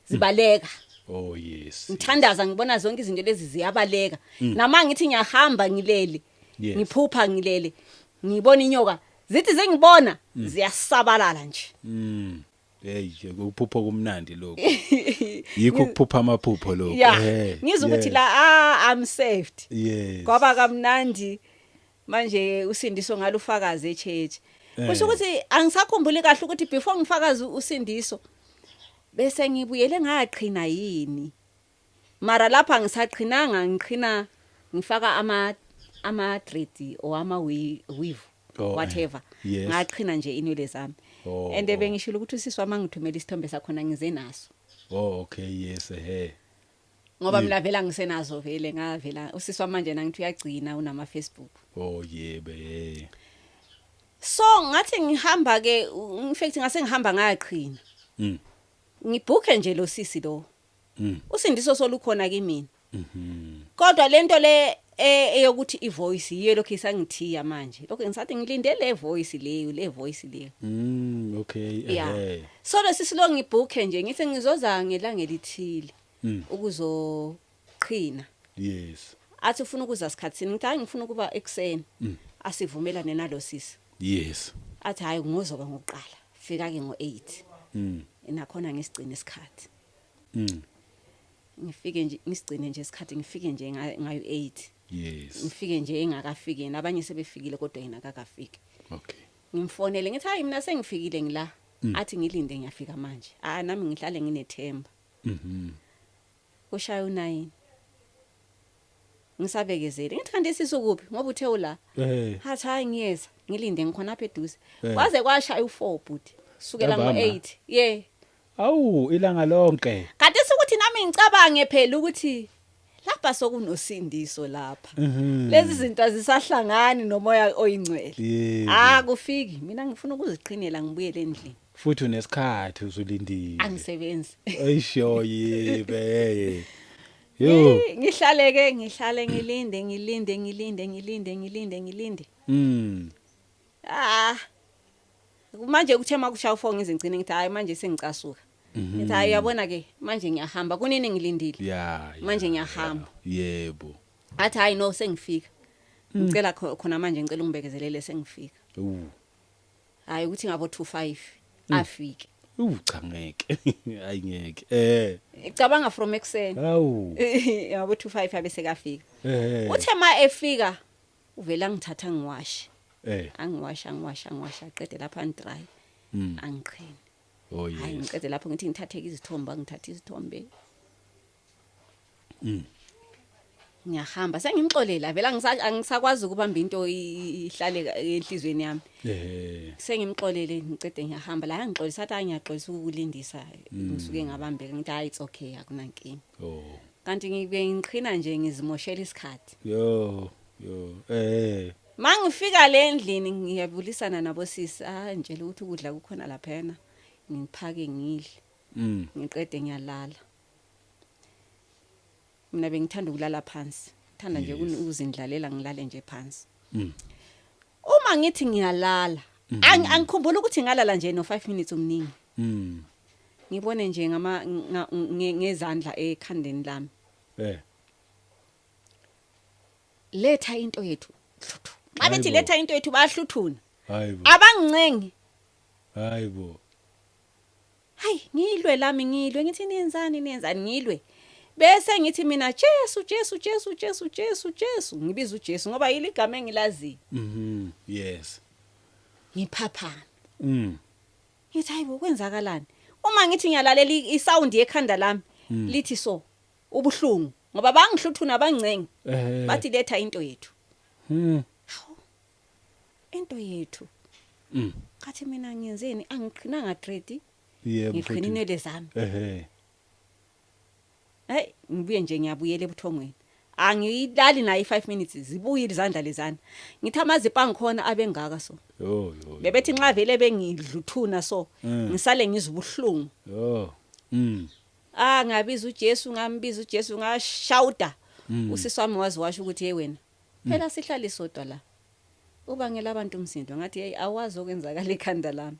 zibaleka. Oh yes. Ngithandaza ngibona zonke izinto lezi ziyabaleka. Nama ngithi ngiyahamba ngilele. Yes. Ngiphupha ngilele. Ngibona inyoka, zithi zingibona ziyasabalala nje. Hey, ukuphupha kumnandi lokho. Yikho ukuphupha amaphupho lokho. Yeah. Ngizwa ukuthi la I'm saved. Yes. Kwaba kamnandi manje usindiso ngalufakaza echurch. Kusho ukuthi angisakhumbuli kahle ukuthi before ngifakaza usindiso bese ngibuyele ngaqhina yini. Mara lapha ngisaqhinanga, ngiqhina ngifaka ama dread or ama weave Oh, whatever. Yes. Ngaqhina nje inwele zami. Oh. And oh. bengishilo ukuthi usisi wami angithumela isithombe sakhona ngize naso. Oh okay, yes, ehe. Ngoba mina vele ngisenazo vele, ngavela usisi wami manje nangithi uyagcina unama Facebook. Oh yebo, eh. So ngathi ngihamba ke, in fact ngase ngihamba ngayaqhina. Ngibhukhe nje lo sisi lo. Usindiso solukhona kimi. Kodwa lento le eyokuthi ivoice yiyo lokho isangithiya manje. Lokho ngisathi ngilinde le voice leyo, le voice leyo. Okay, Yeah. ehe. So lesisi lo ngibhukhe nje ngithi ngizoza ngelanga elithile ukuzoqhina. Yes. Athi ufuna ukuza sikhathini, ngithi hayi ngifuna ukuba ekseni. Asivumelane nalo sisi. Yes. Athi hayi ngozoba ngokuqala. Fika ke ngo8. Nakhona ngisigcine isikhathi. Ngifike nje ngisigcine nje isikhathi, ngifike nje ngayo 8. Yes. Ngifike nje engakafiki, nabanye sebefikile kodwa yena akakafiki. Okay. Ngimfonele ngithi hayi mina sengifikile ngila. Athi ngilinde ngiyafika manje. Ah nami ngihlale nginethemba. Kushaya u9. Ngisabekezele. Ngithi kanti sisukuphi ngoba uthe ula. Hathi hayi ngiyeza, ngilinde ngikhona apha eduze. Kwaze kwashaya u4 bhuti. Sukela Ntambama. ngo8. Yeah. Awu ilanga lonke. Kanti sikuthi nami ngicabange phela ukuthi lapha sokunosindiso lapha. Lezi zinto azisahlangani nomoya oyingcwele. Yebo. Ah kufiki, mina ngifuna ukuziqhinela ngibuyele endlini. Futhi unesikhathi uzulindile. Angisebenzi. Ayisho yebo. eh. Yo. Ngihlale ke, ngihlale ngilinde, ngilinde, ngilinde, ngilinde, ngilinde, ngilinde. Ah. Manje kuthe makushaya u4 ngizingcine ngithi hayi manje sengicasuka. Ngithi hayi uyabona ke manje ngiyahamba, kunini ngilindile. Yeah. Manje ngiyahamba. Yebo. Athi hayi no sengifika. Ngicela khona manje ngicela ungibekezelele sengifika. Hayi ukuthi ngabo 25 afike. Cha ngeke. Hayi ngeke. Eh. Icabanga from ekseni. Hawu. Ngabo 25 abe sekafika. Eh. Uthe ma efika uvela ngithatha ngiwashe. Eh. Angiwasha angiwasha angiwasha aqede lapha angidry. Angiqhine. Oh Hayi yes. ngiqede lapho ngithi ngithatheke izithombe, angithathe izithombe. Ngiyahamba sengimxolela vela angisakwazi ukubamba into ihlale enhlizweni yami. Eh. Sengimxolele ngicede ngiyahamba la ngixolisa athi ngiyaxolisa ukulindisa ngisuke ngabambeka ngithi hayi it's okay akunankinga. Oh. Kanti ngibe ngiqhina nje ngizimoshela isikhathi. Yo yo. Eh. Mangifika le endlini ngiyabulisana nabo sisi, ah ngitshela ukuthi ukudla kukhona laphana. Ngiphake ngidle. Ngiqede ngiyalala. Mina bengithanda ukulala phansi. Ngithanda nje ukuzindlalela ngilale nje phansi. Uma ngithi ngiyalala, angikhumbula ukuthi ngalala nje no 5 minutes omningi. Ngibone nje ngama ngezandla ekhandeni lami. Eh. Letha into yethu. Hluthu. Xa bethi Hayibo. letha into yethu bayahluthuna. Hayibo. Abangincengi. Hayibo. Hayi ngilwe lami ngilwe ngithi niyenzani niyenzani ngilwe. Bese ngithi mina Jesu Jesu Jesu Jesu Jesu Jesu ngibiza uJesu ngoba yili igama engilaziyo. Yes. Ngiphaphama. Ngithi hayibo kwenzakalani? Uma ngithi ngiyalalela isound yekhanda lami lithi so ubuhlungu ngoba bangihluthuna bancengi. Bathi letha into yethu. Hawu. Into yethu. Kathi mina ngiyenzeni angiqhinanga dread. Yebo. Ngiqhina inwele zami. Ehhe. Hey ngibuye nje ngiyabuyela ebuthongweni. Angiyilali nayo i5 minutes zibuyile izandla lezana. Ngithi amazipho angikhona abengaka so. Yo yo. Bebethi nxa vele bengidluthuna so ngisale ngizubuhlungu. Yo. Ah ngabiza uJesu ngambiza uJesu ngashouta. Usisi wami wazi washo ukuthi hey wena. Phela sihlale sodwa la. Ubangela abantu umsindo ngathi hey awazi okwenzakala ekhanda lami.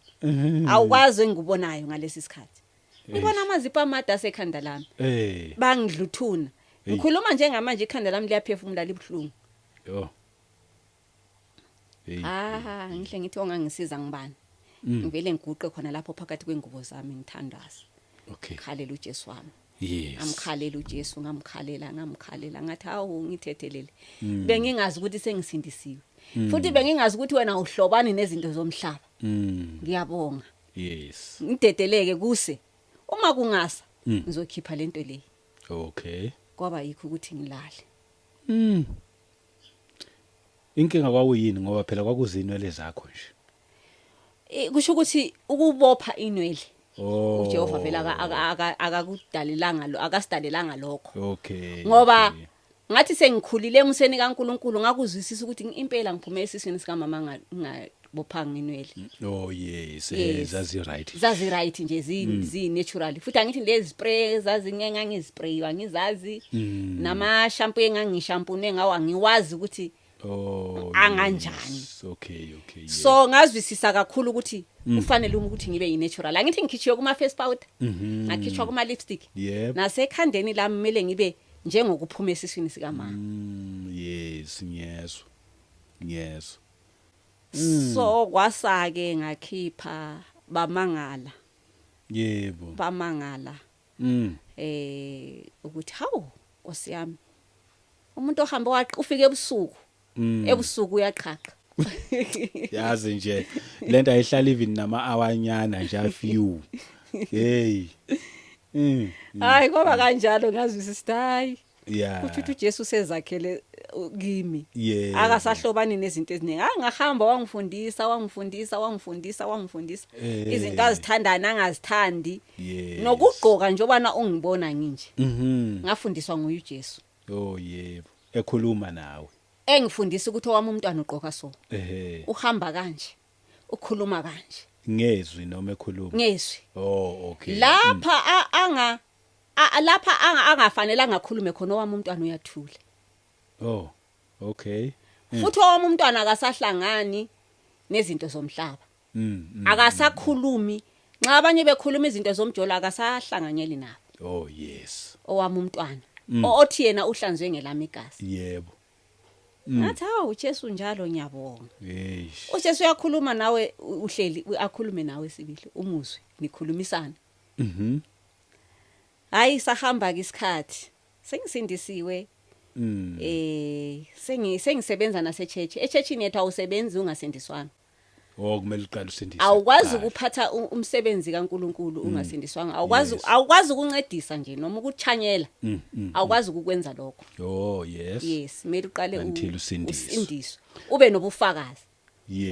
Awukwazi engikubonayo ngalesi sikhathi. Ngibona amazipho amade asekhanda lami. Eh. Bangidluthuna. Hey. Ngikhuluma njengamanje ikhanda lami liyaphefumula libuhlungu. Yo. Hey. Ah ngihle ngithi ongangisiza ngibani. Ngivele ngiguqe khona lapho phakathi kwengubo zami ngithandaza. Okay. Khalela uJesu wami. Yes. Amkhalela uJesu ngamkhalela ngamkhalela ngathi hawu ngithethelele. Bengingazi ukuthi sengisindisiwe. Futhi bengingazi ukuthi wena uhlobani nezinto zomhlaba. Ngiyabonga. Yes. Ngidedeleke kuse. Uma kungasa ngizokhipha lento le. Okay. Kwaba yikho ukuthi ngilale. Inkinga kwakuyini ngoba phela kwakuzinwele zakho nje. Kusho ukuthi ukubopha inwele, Oh. uJehova vele akakudalelanga lo, akasidalelanga lokho. Ngoba ngathi sengikhulile emuseni kaNkuluNkulu, ngakuzwisisa ukuthi impela ngiphume esiswini sikamama ngabophanga inwele. Oh yes, zazi right. Zazi right nje, zi natural. Futhi angithi lezi spray zazingengangispray, angizazi, nama shampoo engangishampoo ngawo angiwazi ukuthi anganjani. Yes. Okay. So ngazwisisa kakhulu ukuthi kufanele ukuthi ngibe yi-natural. Angithi ngikhitshiwe kuma face powder, ngakhitshwa kuma lipstick, nasekhandeni lami kumele ngibe njengokuphuma esiswini sikamama. Yes, ngiyezwa. Ngiyezwa. So kwasake ngakhipha, bamangala. Bamangala ukuthi hawu Nkosi yami, umuntu ohamba ufike ebusuku, ebusuku uyaqhaqha. Yazi nje lento ayihlala even nama awanyana nje a few. Hey. Hayi, kwaba kanjalo, ngazwisisa, hayi, kusho ukuthi uJesu sezakhele kimi, akasahlobani nezinto eziningi. Hayi, ngahamba, wangifundisa, wangifundisa, wangifundisa, wangifundisa izinto azithandayo nangazithandi, nokugqoka njobana ungibona nginje, ngafundiswa nguye uJesu. Oh yebo. Ekhuluma nawe. Engifundisa ukuthi owami umntwana ugqoka so, uhamba kanje, ukhuluma kanje. Ngezwi noma ekhuluma? Ngezwi. Oh okay. Lapha lapha angafanele angakhulume khona, owami umntwana uyathula. Oh okay. Futhi owami umntwana akasahlangani nezinto zomhlaba. Akasakhulumi nxa abanye bekhuluma izinto zomjolo, akasahlanganyeli nabo. Oh yes. Owami umntwana othi yena uhlanzwe ngelami igazi. Ngathi hawu, uJesu njalo, ngiyabonga. Eish. uJesu uyakhuluma nawe, uhleli, akhulume nawe sibili, umuzwe nikhulumisana. Hayi, sahamba ke isikhathi, sengisindisiwe. Sengisebenza nase church. Echurchini yethu awusebenzi ungasindiswanga. Oh, kumele uqale usindiswe. Awukwazi Kuqala. ukuphatha umsebenzi kaNkuluNkulu ungasindiswanga. Awukwazi. Awukwazi ukuncedisa nje noma ukuchanyela. Awukwazi ukukwenza lokho. Oh yes. Yes, kumele uqale Until usindiswe. Usindiswe, ube nobufakazi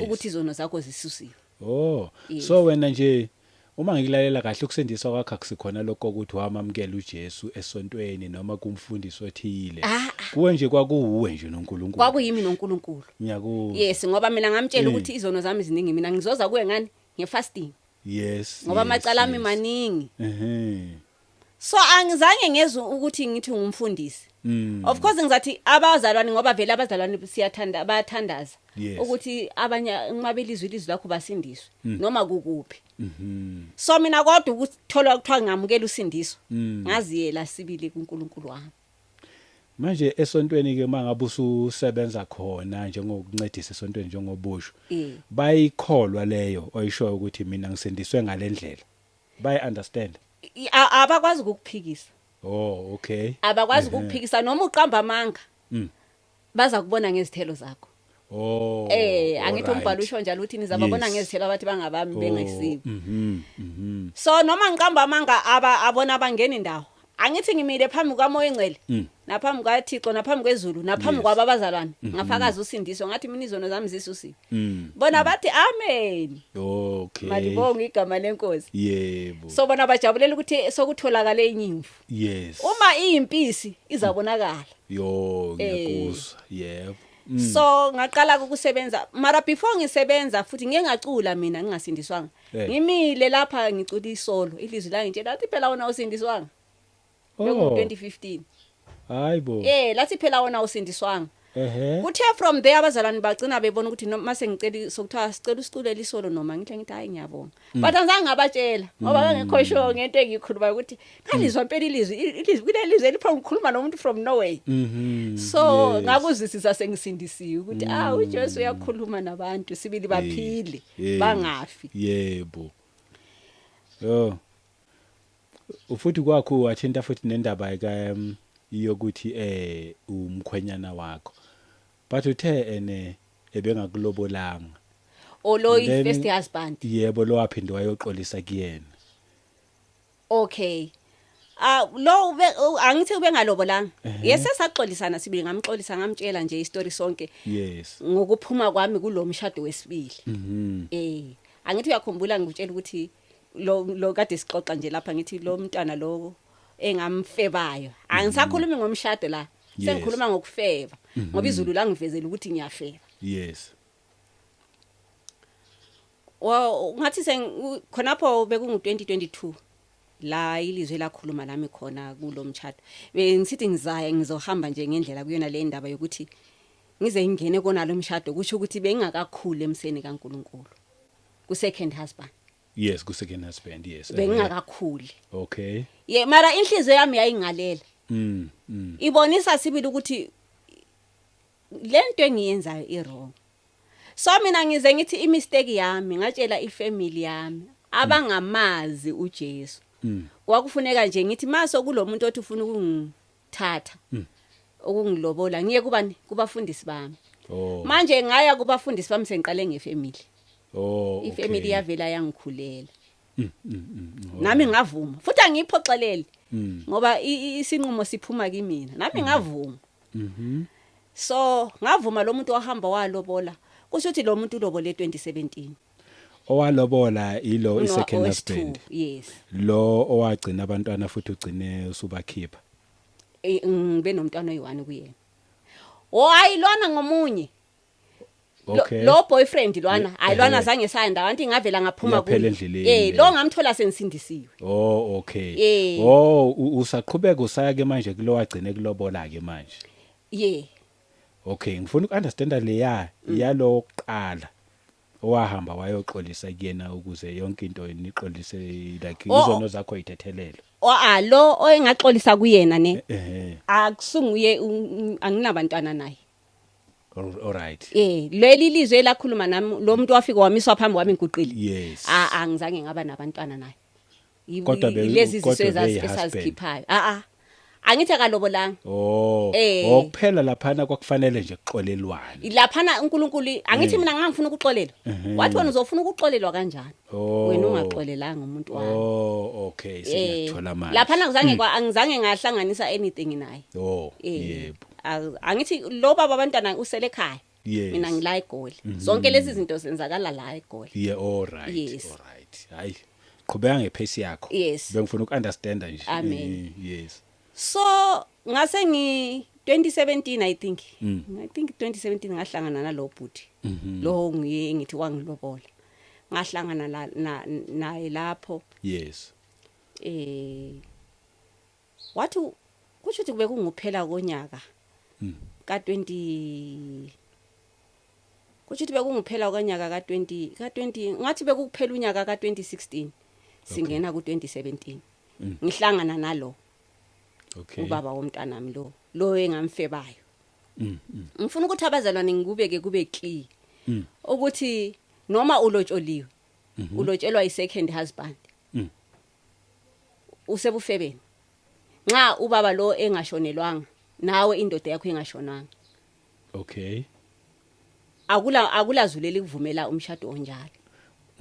ukuthi izono zakho zisusiwe. Oh, Yes. so wena nje uma ngikulalela kahle, ukusindiswa kwakho akusikhona lokho ukuthi wamamkela uJesu esontweni noma kumfundisi othile. Ah, Kuwe nje kwakuwuwe nje noNkulunkulu. Kwakuyimi noNkulunkulu. Ngiyakuzwa. Yes, ngoba mina ngamtshela ukuthi izono zami ziningi, mina ngizoza kuwe ngani? Ngefasting. Ngoba amacala ami maningi. So angizange ngezwe ukuthi ngithi ngumfundisi. Of course ngizathi abazalwane, ngoba vele abazalwane siyathanda, bayathandaza ukuthi abanye uma belizwe ilizwi lakho basindiswe noma kukuphi. So mina kodwa ukuthola kuthiwa ngamukela usindiso, ngaziyela sibili kuNkulunkulu wami. Manje esontweni ke, mangabe ususebenza khona njengokuncedisa esontweni njengobusho, bayikholwa leyo oyishoyo ukuthi mina ngisindiswe ngalendlela? Bayi understand? Abakwazi ukukuphikisa. Oh okay. Abakwazi ukukuphikisa noma uqamba amanga. Baza kubona ngezithelo zakho. Oh. Angithi umbhalo usho njalo ukuthi nizababona ngezithelo abathi bangabami bengayisibo. Mhm. Mhm. So noma ngiqamba amanga, aba abona abangeni indawo. Angithi ngimile phambi kwaMoya Engcwele, naphambi kwaThixo, naphambi kwezulu, naphambi kwabo abazalwane, ngafakaza usindiso, ngathi mina izono zami zisusiwe. Bona bathi amen. Malibonga igama lenkosi. So bona bajabulela ukuthi sokutholakala enye imvu. Uma iyimpisi izabonakala. Yo, ngiyakuzwa. Yebo. So ngaqala ukusebenza, mara before ngisebenza futhi ngike ngacula mina ngingasindiswanga. Ngimile lapha ngicula isolo, ilizwi la ngitshela lathi phela wona usindiswanga. Beku 2015. Hayibo. Lathi phela wona usindiswanga. Kuthe from there abazalwane bagcina bebona ukuthi noma mase ngicela sokuthiwa sicela usiculele isolo, noma ngithi hayi, ngiyabonga. But angizange ngabatshela ngoba bangekho sure ngento engiyikhulumayo ukuthi ngalizwa impela ilizwi kuleli lizwi elipha ngikhuluma nomuntu from Norway. So ngakuzwisisa sengisindisiwe ukuthi ah, uJesu uyakhuluma nabantu sibili, baphile, bangafi. Yebo. Yo. Ufuthi kwakho wathinta futhi nendaba ka yokuthi umkhwenyana wakho. But uthe ene ebengakulobolanga. Olo first husband. Yebo, lo waphinde wayoxolisa kuyena. Okay. Ah, lo ube angithi ubengalobolanga. Yes, saxolisana sibili, ngamxolisa, ngamtshela nje istory sonke ngokuphuma kwami kulomshado wesibili. Angithi uyakhumbula ngikutshela ukuthi lo kade sixoxa nje lapha, ngithi lo mntwana lo engamfebayo, angisakhulumi ngomshado la, sengikhuluma ngokufeba, ngoba izulu langivezela ukuthi ngiyafeba. Wa ngathi khonapho bekungu 2022 la ilizwe lakhuluma nami khona kulomshado. Bengisithi ngizaya, ngizohamba nje ngendlela kuyona le ndaba yokuthi ngize ngingene kona lo mshado, kusho ukuthi bengingakakhuli emseni kaNkuluNkulu ku second husband. Yes, ku second husband, yes. Bengingakakhuli. Okay. Ye, mara inhliziyo yami yayingalela, ibonisa sibili ukuthi lento engiyenzayo i wrong. So mina ngize ngithi imistake yami, ngatshela ifamily yami abangamazi uJesu, kwakufuneka nje ngithi maso kulomuntu othi ufuna ukungithatha, ukungilobola, ngiye kubani? Kubafundisi bami. Manje ngaya kubafundisi bami sengiqale ngefamily. Ifamily yavela yangikhulela. Nami ngavuma futhi, angiyiphoxelele, ngoba isinqumo siphuma kimina, nami ngavuma. So ngavuma, lo muntu wahamba walobola, kusho ukuthi lo muntu ulobole 2017. Owalobola ilo i-second husband? Yes. Lo owagcina abantwana futhi ugcine usubakhipha? Ngibe nomntwana oyi-1 kuyena. Oh, hayi, lwana ngomunye. Lo boyfriend lwana, hayi, lwana zange saya ndawo, anti ngavela ngaphuma. Iyaphela endleleni. Lo ngamthola sensindisiwe. Oh, okay. Oh, usaqhubeka usaya ke manje kulo wagcine kulobola ke manje? Yeah. Okay, ngifuna ukunderstanda leya yalo oqala owahamba wayoxolisa kuyena ukuze yonke into nixolise, like izono zakho ithethelelo. Oh, lo oyengaxolisa kuyena ne, akusunguye, anginabantwana naye. All right. Leli lizwe elakhuluma nami, lo muntu wafika wamiswa phambi kwami ngiguqile. Yes. Ah, angizange ngaba nabantwana naye. Kodwa Lezi kodwa ziso beyi-husband. esazikhiphayo. Ah ah. Angithi akalobolanga. Oh, okuphela laphana kwakufanele nje kuxolelwane. Laphana uNkulunkulu, angithi mina ngangifuna ukuxolelwa. Wathi, "Wena uzofuna ukuxolelwa kanjani? Oh. Wena ungaxolelanga umuntu wami." Oh, okay, sengiyathola manje. Laphana ngizange kwa angizange ngahlanganisa anything naye. Oh, yebo. Angithi lo baba abantwana usele ekhaya. Yes. Mina ngila eGoli. Zonke lezi zinto zenzakala la eGoli. Yeah, all right. Yes. All right. Hayi. Qhubeka ngepace yakho. Yes. Bengifuna ukunderstanda nje. Amen. Yes. So ngase ngi 2017, I think. I think 2017 ngahlangana nalo bhuti. Lo ngiye ngithi wangilobola. Ngahlangana la naye lapho. Wathi kusho ukuthi kube kunguphela konyaka ka 20, kusho ukuthi bekunguphela konyaka ka 20, ka 20, ngathi bekukuphela unyaka ka 2016 singena ku 2017, ngihlangana nalo ubaba womntanami, lo engamfebayo. Ngifuna ukuthi abazalwane ngikubeke kube clear ukuthi noma ulotsholiwe, ulotshelwa i-second husband, usebufebeni nxa ubaba lo engashonelwanga, nawe indoda yakho ingashonanga. Akula zulu likuvumela umshado onjalo.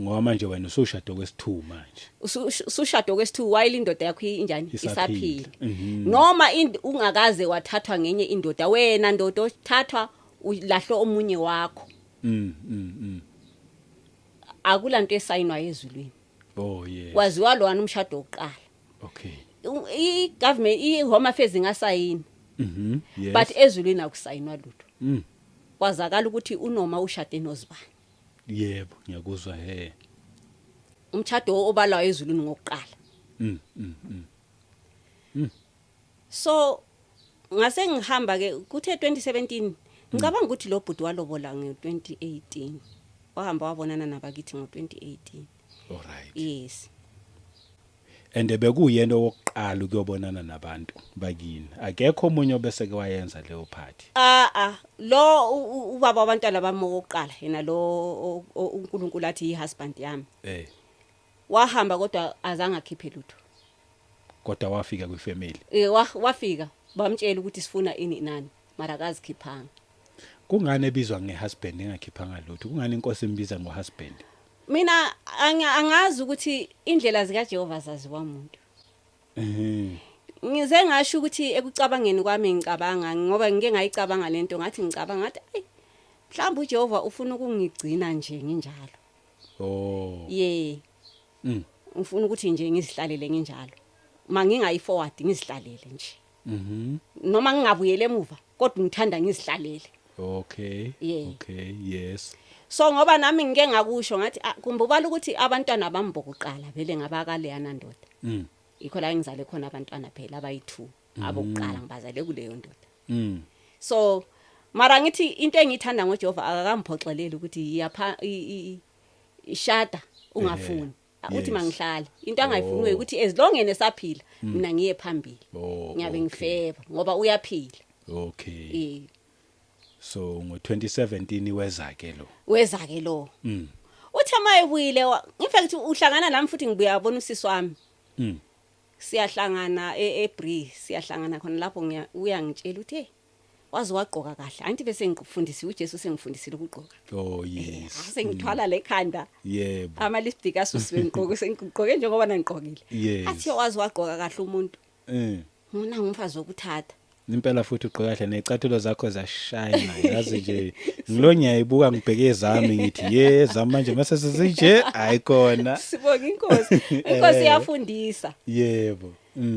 Ngoba manje wena usushado kwesi2 manje. Usushado kwesi2 while indoda yakho injani? Isaphila. Isaphila. Noma ungakaze wathathwa ngenye indoda, wena ndoda othathwa ulahlwe omunye wakho, akulanto esayinwa ezulwini. Oh yes. Kwaziwa lwana umshado wokuqala. I-government, i-home affairs ingasayini, but ezulwini akusayinwa lutho. Kwazakala ukuthi unoma ushade nozibani. Yebo, ngiyakuzwa he. Umshado obalwayo ezulwini ngokuqala. So ngase ngihamba ke kuthe 2017, ngicabanga ukuthi lo bhuti walobola nge-2018, wahamba wabonana nabakithi ngo-2018. All right. Yes. And bekuyena owokuqala ukuyobonana nabantu bakini? Akekho omunye obese ke wayenza leyo party? Ah ah, lo ubaba wabantwana bami wokuqala, yena lo uNkulunkulu athi i-husband yami, wahamba kodwa azange akhiphe lutho. Kodwa wafika kwifamily? Wafika bamtshela ukuthi sifuna ini nani, mara akazikhiphanga. Kungani ebizwa ngehusband engakhiphanga lutho? Kungani inkosi imbiza ngohusband? Mina angazi ukuthi indlela zikaJehova zaziwa umuntu. Ngize ngasho ukuthi ekucabangeni kwami ngicabanga, ngoba ngike ngayicabanga lento, ngathi ngicabanga ngathi, ayi, mhlawumbe uJehova ufuna ukungigcina nje nginjalo. Oh. Ye. Ngifuna ukuthi nje ngizihlalele nginjalo. Mangingayi forward, ngizihlalele nje. Noma ngingabuyele emuva, kodwa ngithanda ngizihlalele. Yeah. Okay, yes. So ngoba nami ngike ngakusho ngathi, ah, kumbe ubala ukuthi abantwana bami bokuqala vele ngabakaleyana ndoda. Ikho la engizale khona abantwana phela abayi2, abokuqala ngibazale kuleyo ndoda. So mara ngithi into engiyithanda ngoJehova, akakamphoxeleli ukuthi iyapha ishada ungafuni. Uthi mangihlale, into angayifuni ukuthi as long yena esaphila, mina ngiye phambili. Ngiyabe ngifeba ngoba uyaphila. Eh. So ngo2017 weza ke lo. Weza ke lo. Uthi mayebuyile, in fact uhlangana nami futhi, ngibuya yabona usisi wami. Siyahlangana eBree, siyahlangana khona lapho, ngiya uyangitshela uthi, "Hey, waze wagqoka kahle." Angithi bese ngifundisiwe uJesu, sengifundisile ukugqoka. Sengithwala lekhanda. Ama lipstick asusiwe, ngigqoke, sengigqoke njengoba nangigqokile. Athi waze wagqoka kahle umuntu. Ngona ngumfazi wokuthatha. Impela futhi ugqoka kahle, nezicathulo zakho zashayina, yazi nje ngilo ngiyayibuka, ngibheke ezami, ngithi ye zami manje mase sesinje ayikhona. Sibonga inkosi. Inkosi iyafundisa. Yebo.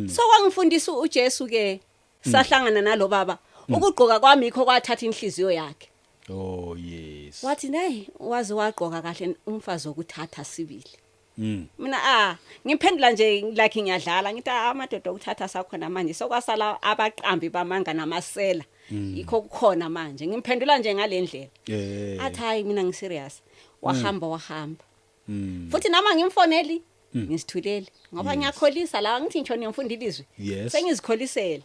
So wangifundisa uJesu ke, sahlangana nalo baba. Ukugqoka kwami yikho kwathatha inhliziyo yakhe. Oh yes. Wathi, "Nayi, waze wagqoka kahle umfazi wokuthatha sibili." Mina ngiphendula nje like ngiyadlala, ngithi, "Ah, amadoda okuthatha sakhona manje, sokwasala abaqambi bamanga namasela, yikho kukhona manje." Ngimphendula nje ngalendlela. Athi, "Hayi, mina ngiserious." Wahamba, wahamba. Futhi nama ngimfoneli, ngisithulele ngoba ngiyakholisa la, ngithi ngisho ngiyamfunda ilizwi. Sengizikholisela.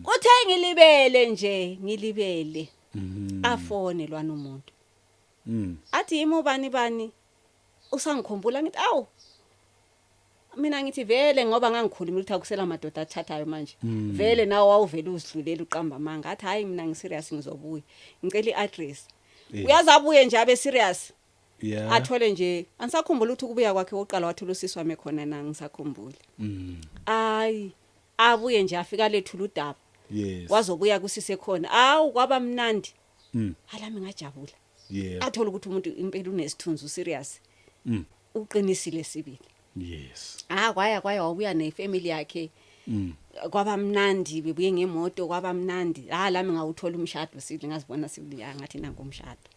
Uthe ngilibele nje, ngilibele. Afone lwana umuntu. Athi, "Yimi ubani bani, usangikhumbula?" Ngithi, "Awu." Mina ngithi vele ngoba ngangikhuluma ukuthi akusela madoda athathayo manje. Vele nawe wawuvela uzidlulela uqamba amanga. Athi, "Hayi, mina ngiserious, ngizobuya. Ngicela iaddress." Uyazabuye nje abe serious. Athole nje, angisakhumbula ukuthi ukubuya kwakhe oqala wathola usisi wami khona na, ngisakhumbula. Ayi, abuye nje afika lethula udaba. Wazobuya kusise khona. Awu, kwaba mnandi. Alami ngajabula. Athola ukuthi umuntu impela unesithunzi, userious. Uqinisile sibili. Ah, kwaya kwaya, wabuya nefamily yakhe. Kwaba mnandi, bebuye ngemoto, kwaba mnandi. Ah, lami ngawuthola umshado sibili, ngazibona sibili, ya, ngathi nangu umshado.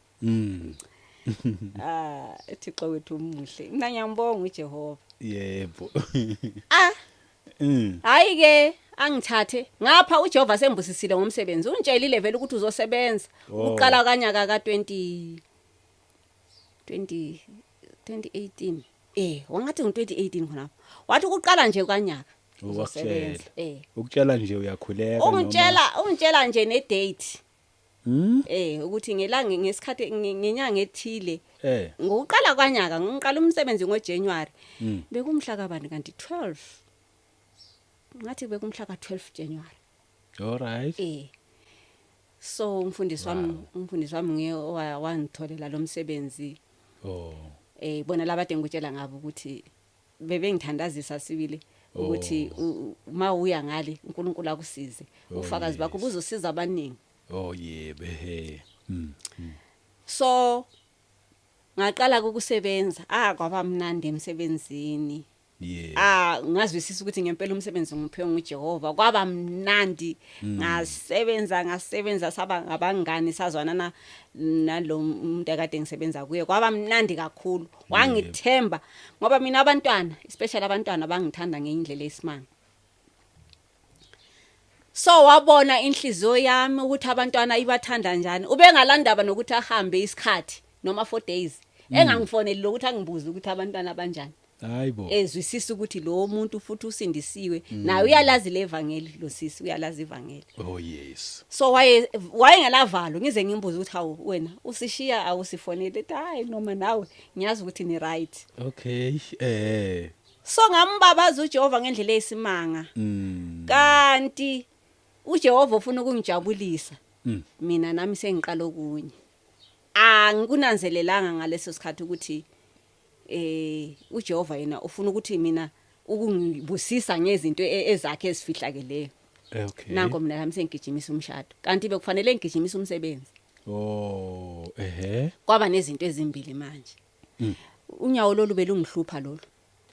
Ah, uThixo wethu umuhle. Mina ngiyambonga uJehova. Ah, hayi ke, angithathe ngapha uJehova sembusisile ngomsebenzi, ungitshelile vele ukuthi uzosebenza. Uqala kanyaka ka 20 20 2018, wangathi ngo2018 khona, wathi ukuqala nje kanyaka uzosebenza. Wakutshela. Ukutshela nje uyakhuleka noma? Ungitshela nje ne date. Ukuthi ngelanga, ngesikhathi, ngenyanga ethile. Ngokuqala kwanyaka, ngiqala umsebenzi ngoJanuary. Bekumhla kabani kanti? 12, ngathi bekumhla ka12 January. All right. So umfundisi wami ngiye wangitholela lo msebenzi. Bona labade ngikutshela ngabo ukuthi bebengithandazisa sibili ukuthi uma uya ngale uNkulunkulu akusize. Ufakazi bakho buzosiza abaningi. Oh yebo, he. So ngaqala ukusebenza, ah, kwaba mnandi emsebenzini. Ah, ngazwisisa ukuthi ngempela umsebenzi ngiphiwe nguJehova. Kwaba mnandi, ngasebenza, ngasebenza, saba ngabangani, sazwana na nalo muntu akade ngisebenza kuye. Kwaba mnandi kakhulu, wangithemba ngoba mina abantwana, especially abantwana, bangithanda ngendlela esimanga. So wabona inhliziyo yami ukuthi abantwana ibathanda njani. Ubengalandaba nokuthi ahambe isikhathi noma 4 days engangifoneli lokuthi angibuze ukuthi abantwana abanjani. Hayibo. Ezwisisa ukuthi lo muntu futhi usindisiwe naye, uyalazi levangeli lo sisi, uyalazi ivangeli. Oh yes. So wayengelavalo ngize ngimbuze ukuthi, "Hawu wena, usishiya awusifonele?" Ethi, "Hayi, noma nawe ngiyazi ukuthi ni right." Okay. So ngambabaza uJehova ngendlela eyisimanga. Kanti uJehova ufuna ukungijabulisa. Mina nami sengiqala okunye. Angikunanzelelanga ngaleso sikhathi ukuthi uJehova yena ufuna ukuthi mina ukungibusisa ngezinto ezakhe ezifihlakeleyo. Nanko mina nami sengigijimisa umshado, kanti bekufanele ngigijimisa umsebenzi. Oh, ehe. Kwaba nezinto ezimbili manje. Unyawo lolu belungihlupha lolu.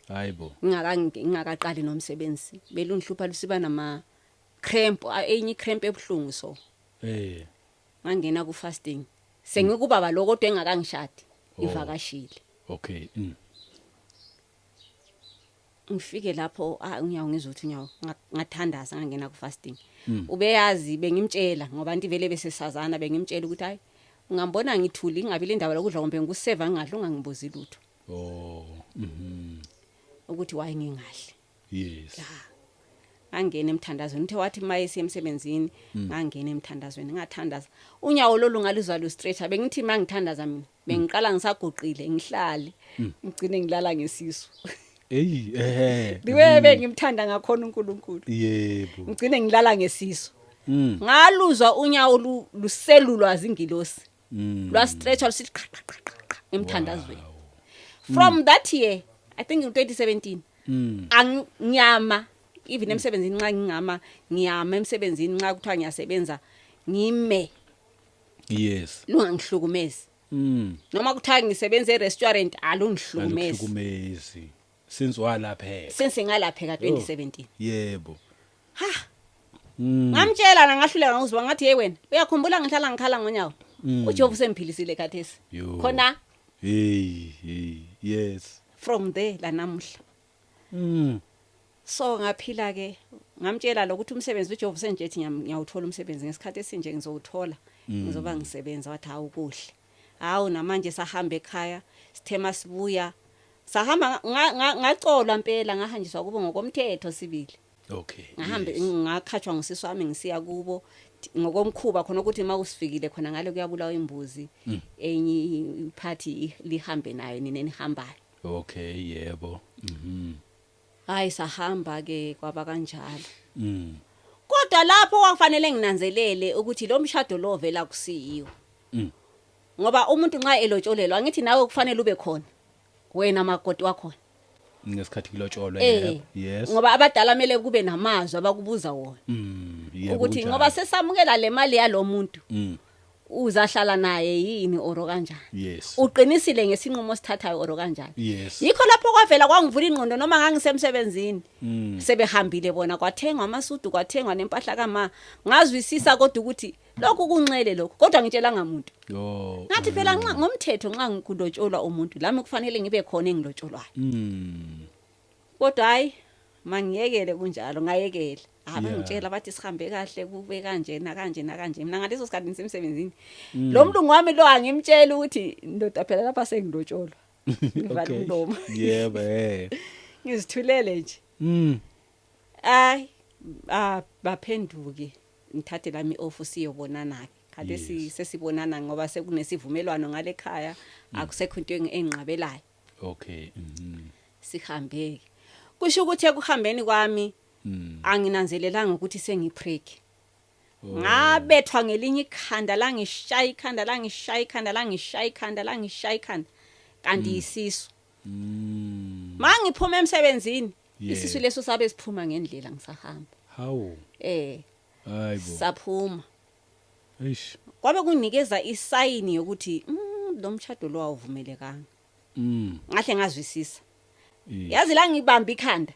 Hayibo. Ngingakaqali nomsebenzi belungihlupha, lusiba nama cramp, enye cramp ebuhlungu so. Ngangena ku fasting sengikubaba lo, kodwa engakangishadi. Ivakashile. Ngifike lapho, unyawo, ngizwe ukuthi unyawo, ngathandaza, ngangena ku fasting. Ubeyazi bengimtshela ngoba anti vele bese sazana, bengimtshela ukuthi hayi, ungambona ngithuli, ingabi le ndaba lokudla kumbe ngikuseva ngingadli, ungangibuzi lutho ukuthi why ngingadli. Ngangena emthandazweni, uthe wathi maye siye emsebenzini, ngangena emthandazweni, ngathandaza, unyawo lolu ngaluzwa lu stretcha. Bengithi mangithandaza mina bengiqala ngisaguqile, ngihlale, ngigcine ngilala ngesisu. Hey eh. The bengimthanda ngakhona uNkulunkulu. Ngigcine ngilala ngesisu. Ngaluzwa unyawo luselulwa zingilosi. Lwastretcha lusithi qha qha qha qha qha emthandazweni. From that year, I think in 2017, angiyama even emsebenzini, nxa ngingama ngiyama emsebenzini, nxa kuthiwa ngiyasebenza ngime. Lungangihlukumezi. Noma kuthiwa ngisebenza e-restaurant, alungihlukumezi. Alukuhlukumezi. Since walapheka. Since ngalapheka 2017. Ha. Ngamtshela la, ngahluleka ngokuzwa, ngathi, "Hey wena, uyakhumbula ngihlala ngikhala ngonyawo? UJehova usemphilisile khathesi." Yo. Khona. Hey hey, yes. From there la namuhla. So ngaphila ke, ngamtshela lokuthi umsebenzi uJehova usenjethi ngiyawuthola umsebenzi ngesikhathi esinje, ngizowuthola, ngizoba ngisebenza. Wathi, "Hawu kuhle." Hawu, namanje sahamba ekhaya, sithema sibuya, sahamba, ngacolwa impela, ngahanjiswa kubo ngokomthetho sibili. Ngahambe ngakhatshwa ngusisi wami ngisiya kubo ngokomkhuba khona ukuthi uma usifikile khona ngale kuyabulawa imbuzi, enye iphathi lihambe nayo nina enihambayo. Okay, yebo. Hayi, sahamba ke, kwaba kanjalo. Kodwa lapho kwakufanele nginanzelele ukuthi lo mshado lo vela kusiyiwo. Ngoba umuntu nxa elotsholelwa, angithi nawe kufanele ube khona wena makoti wakhona. Ngesikhathi kulotsholwa? Yebo. Yes. Ngoba abadala kumele kube namazwi abakubuza wona. Yebo. Ukuthi kunjalo. Ngoba sesamukela le mali yalomuntu, uzahlala naye yini or kanjani? Uqinisile ngesinqumo osithathayo or kanjani? Yikho lapho kwavela kwangivula ingqondo, noma ngangisemsebenzini. Sebehambile bona, kwathengwa amasudu, kwathengwa nempahla kama, ngazwisisa kodwa ukuthi lokhu kunxele lokhu, kodwa ngitshelanga muntu. Ngathi phela nxa ngomthetho nxa ngilotsholwa umuntu, lami kufanele ngibe khona engilotsholwayo. Kodwa hayi, mangiyekele kunjalo, ngayekela. Abangitshela bathi sihambe kahle, kube kanje nakanje nakanje. Mina ngaleso sikhathi ngisemsebenzini, lo mlungu wami lo angimtshela ukuthi ndoda phela lapha sengilotsholwa, ngivala umlomo. Yebo eh. Ngizithulele nje. Hayi, baphenduke, ngithathe lami off, siyobonana ke khathesi. Sesibonana ngoba sekunesivumelwano ngale khaya, akusekho into enginqabelayo. Sihambe ke, kusho ukuthi ekuhambeni kwami anginanzelelanga ukuthi sengipreg. Ngabethwa ngelinye ikhanda, langishaya ikhanda, langishaya ikhanda, langishaya ikhanda, langishaya ikhanda, kanti isisu. Mangiphuma emsebenzini, isisu leso sabe siphuma ngendlela ngisahamba. Hawu. Hayibo. Saphuma. Eish. Kwabe kunikeza isayini yokuthi lo mshado lo awuvumelekanga. Ngahle ngazwisisa. Yazi la ngibamba ikhanda.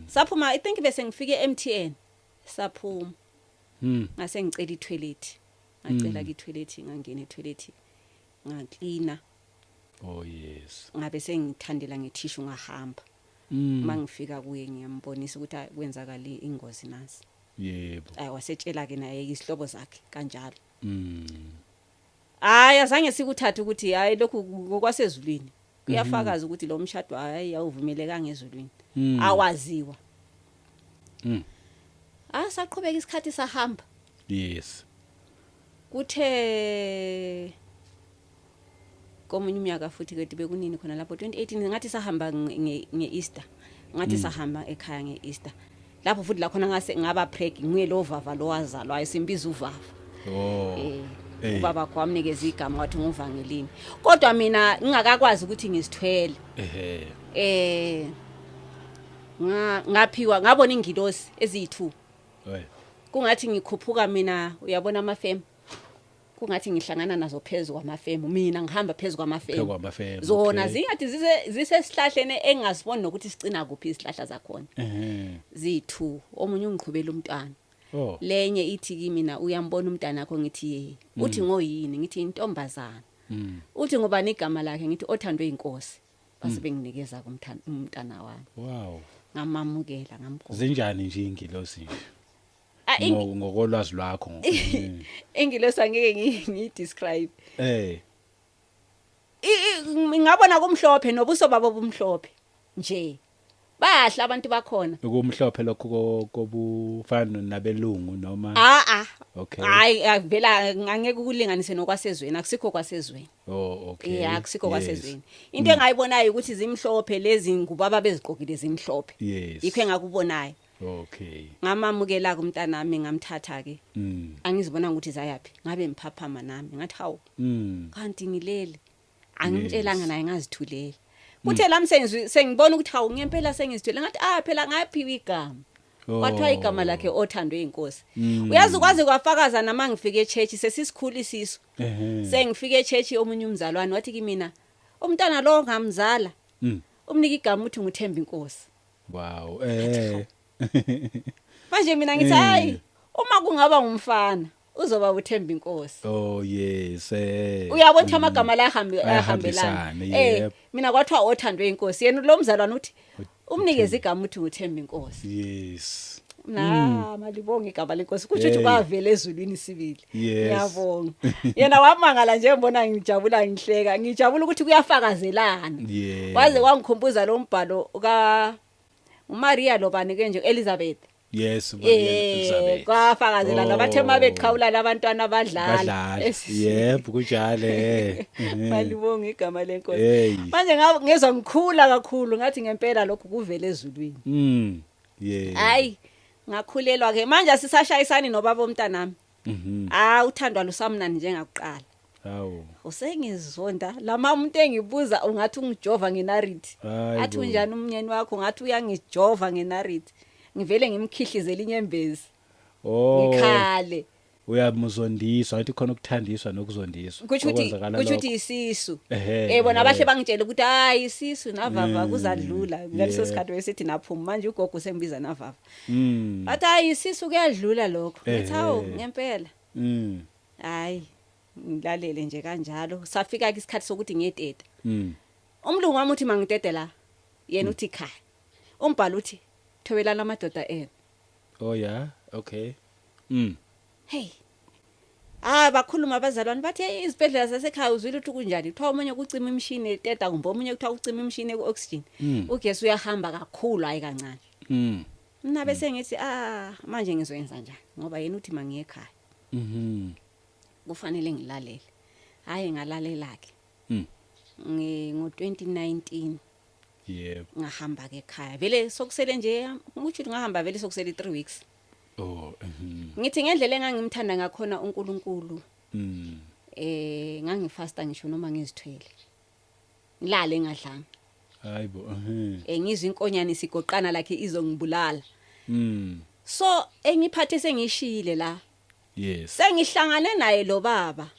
Saphuma, I think bese ngifike eMTN, saphuma. Ngase ngicela itoilet, ngacela ke toilet, ngangena etoilet, ngaklina. Oh yes. Ngabe sengithandela ngethishu, ngahamba. Mangifika kuye ngiyambonisa ukuthi, "Hayi, kwenzakala ingozi nasi." Ayi, wasetshela ke naye isihlobo zakhe kanjalo. Hayi, azange sikuthathe ukuthi hayi, lokhu ngokwasezulwini kuyafakaza ukuthi lo mshado hayi, awuvumelekanga ezulwini. Awaziwa. Ah, saqhubeka isikhathi, sahamba. Kuthe komunye umnyaka futhi ke, bekunini khona lapho, 2018, ngathi sahamba nge-Easter, ngathi sahamba ekhaya nge-Easter. Lapho futhi la khona ngase ngaba preg, nguye lo vava lo wazalwayo, simbiza uvava. Ubaba wakho wamnikeza igama wathi nguvangelini, kodwa mina ngingakakwazi ukuthi ngizithwele. Ngaphiwa, ngabona ingilosi eziyi2. Kungathi ngikhuphuka mina, uyabona amafem. Kungathi ngihlangana nazo phezulu kwamafemu, mina ngihamba phezulu kwamafemu. Phezu kwamafemu, Zona zingathi zisesihlahleni engasiboni nokuthi sicina kuphi isihlahla zakhona. Ziyi-2, omunye ungiqhubela umntwana. Lenye ithi kimi, "Na uyambona umntana wakho?" Ngithi, "Ye." Uthi, "Ngoyini?" Ngithi, "Intombazana." Uthi, "Ngobani igama lakhe?" Ngithi, "Othandwe inkosi." Base benginikeza kumntana umntana wami. Ngamamukela, ngamgona. Zinjani nje ingilosi nje? Ah, Ngokolwazi lwakho. Ingilosi angeke ngiyi-describe. Ngabona kumhlophe, nobuso babo bumhlophe nje, bahle abantu bakhona. Ukumhlophe lokho kobufana nabelungu noma? Ah ah. Hayi, avela angeke ukulinganise nokwasezweni, akusikho kwasezweni. Yeah, akusikho kwasezweni. Into engayibonayo ukuthi zimhlophe lezi ngubo ababezigqokile, zimhlophe. Yikho engakubonayo. Ngamamukela kumntanami, ngamthatha ke. Angizibona ukuthi zayapi, ngabe ngiphaphama nami, ngathi, "Hawu, kanti ngilele." Angimtshelanga naye, ngazithulela. Kuthe lami sengibona ukuthi, hawu, ngempela sengizithwele, ngathi, "Ah, phela ngaphiwa igama." Kwathiwa igama lakhe Othandwe inkosi. Uyazi, kwaze kwafakaza nama ngifike echurch sesisikhulu isisu. Sengifike echurch, omunye umzalwane wathi kimina, "Umntana lo ngamzala, umnika igama uthi nguThemba inkosi." Manje mina ngithi, "Hayi, uma kungaba ngumfana uzoba uThemba inkosi." Oh yes. Uyabona ukuthi amagama la ahambe Ayahambisana, ayahambelana. Mina kwathiwa Othandwe inkosi, yena lo mzalwane uthi umnikeze igama uthi nguThemba inkosi. Na malibonga igama lenkosi, kusho ukuthi kwavela ezulwini sibili. Ngiyabonga. Yena wamangala nje ngibona ngijabula, ngihleka, ngijabula ukuthi kuyafakazelana. Waze wangikhumbuza lo mbhalo ka uMaria lobani ke nje, Elizabeth. Yes, Maria Elizabeth. Kwafakazelana, bathe mabeqhawula labantwana badlala. Badlala. Yebo, kunjalo eh. Malibonga igama lenkosi. Hey. Manje ngezwa ngikhula kakhulu, ngathi ngempela lokhu kuvela ezulwini. Hayi, ngakhulelwa ke manje, asisashayisani nobaba omntanami. Ah, uthandwa lusamnani njengakuqala. Hawu. Usengizonda lama umuntu engibuza, ungathi ungijova ngenariti. Hayi Athi, bo. "Unjani umnyeni wakho?" Ngathi uyangijova ngenariti, ngivele ngimkhihlizele inyembezi. Ngikhale. Uyamuzondiswa, ngathi khona ukuthandiswa nokuzondiswa. Kusho ukuthi Okwenzakala kusho ukuthi lokho. isisu. Bona abahle bangitshela ukuthi, hayi, isisu navava kuzadlula ngaleso sikhathi, wesithi naphuma manje ugogo usembiza navava. Bathi, "Hayi, isisu kuyadlula lokho." Ngithi, "Hawu, ngempela?" Hayi, ngilalele nje kanjalo, safika ke isikhathi sokuthi ngiyeteta. Umlungu wami uthi mangitete la, yena uthi khaya umbhalo uthi thobelana amadoda enu. Oh yeah, okay. Hey. Ah, bakhuluma abazalwane, bathi, "Hey, izibhedlela zasekhaya uzwile ukuthi kunjani? Kuthiwa omunye kucima imishini eteta, kumbe omunye kuthiwa kucima imishini ku-oxygen." Ugesi uyahamba kakhulu, hayi kancane. Mina bese ngithi, "Ah, manje ngizoyenza njani?" Ngoba yena uthi mangiye ekhaya. Kufanele ngilalele. Hayi, ngalalela ke. Ngo 2019 ngahamba ke ekhaya. Vele sokusele nje ukuthi ngahamba, vele sokusele 3 weeks. Ngithi ngendlela engangimthanda ngakhona uNkulunkulu, ngangifasta ngisho noma ngizithwele. Ngilale ngadlanga. Hayibo. Ngizwe inkonyane isigoqana lakhe izongibulala. So engiphathe sengishiyile la. Sengihlangane naye lo baba.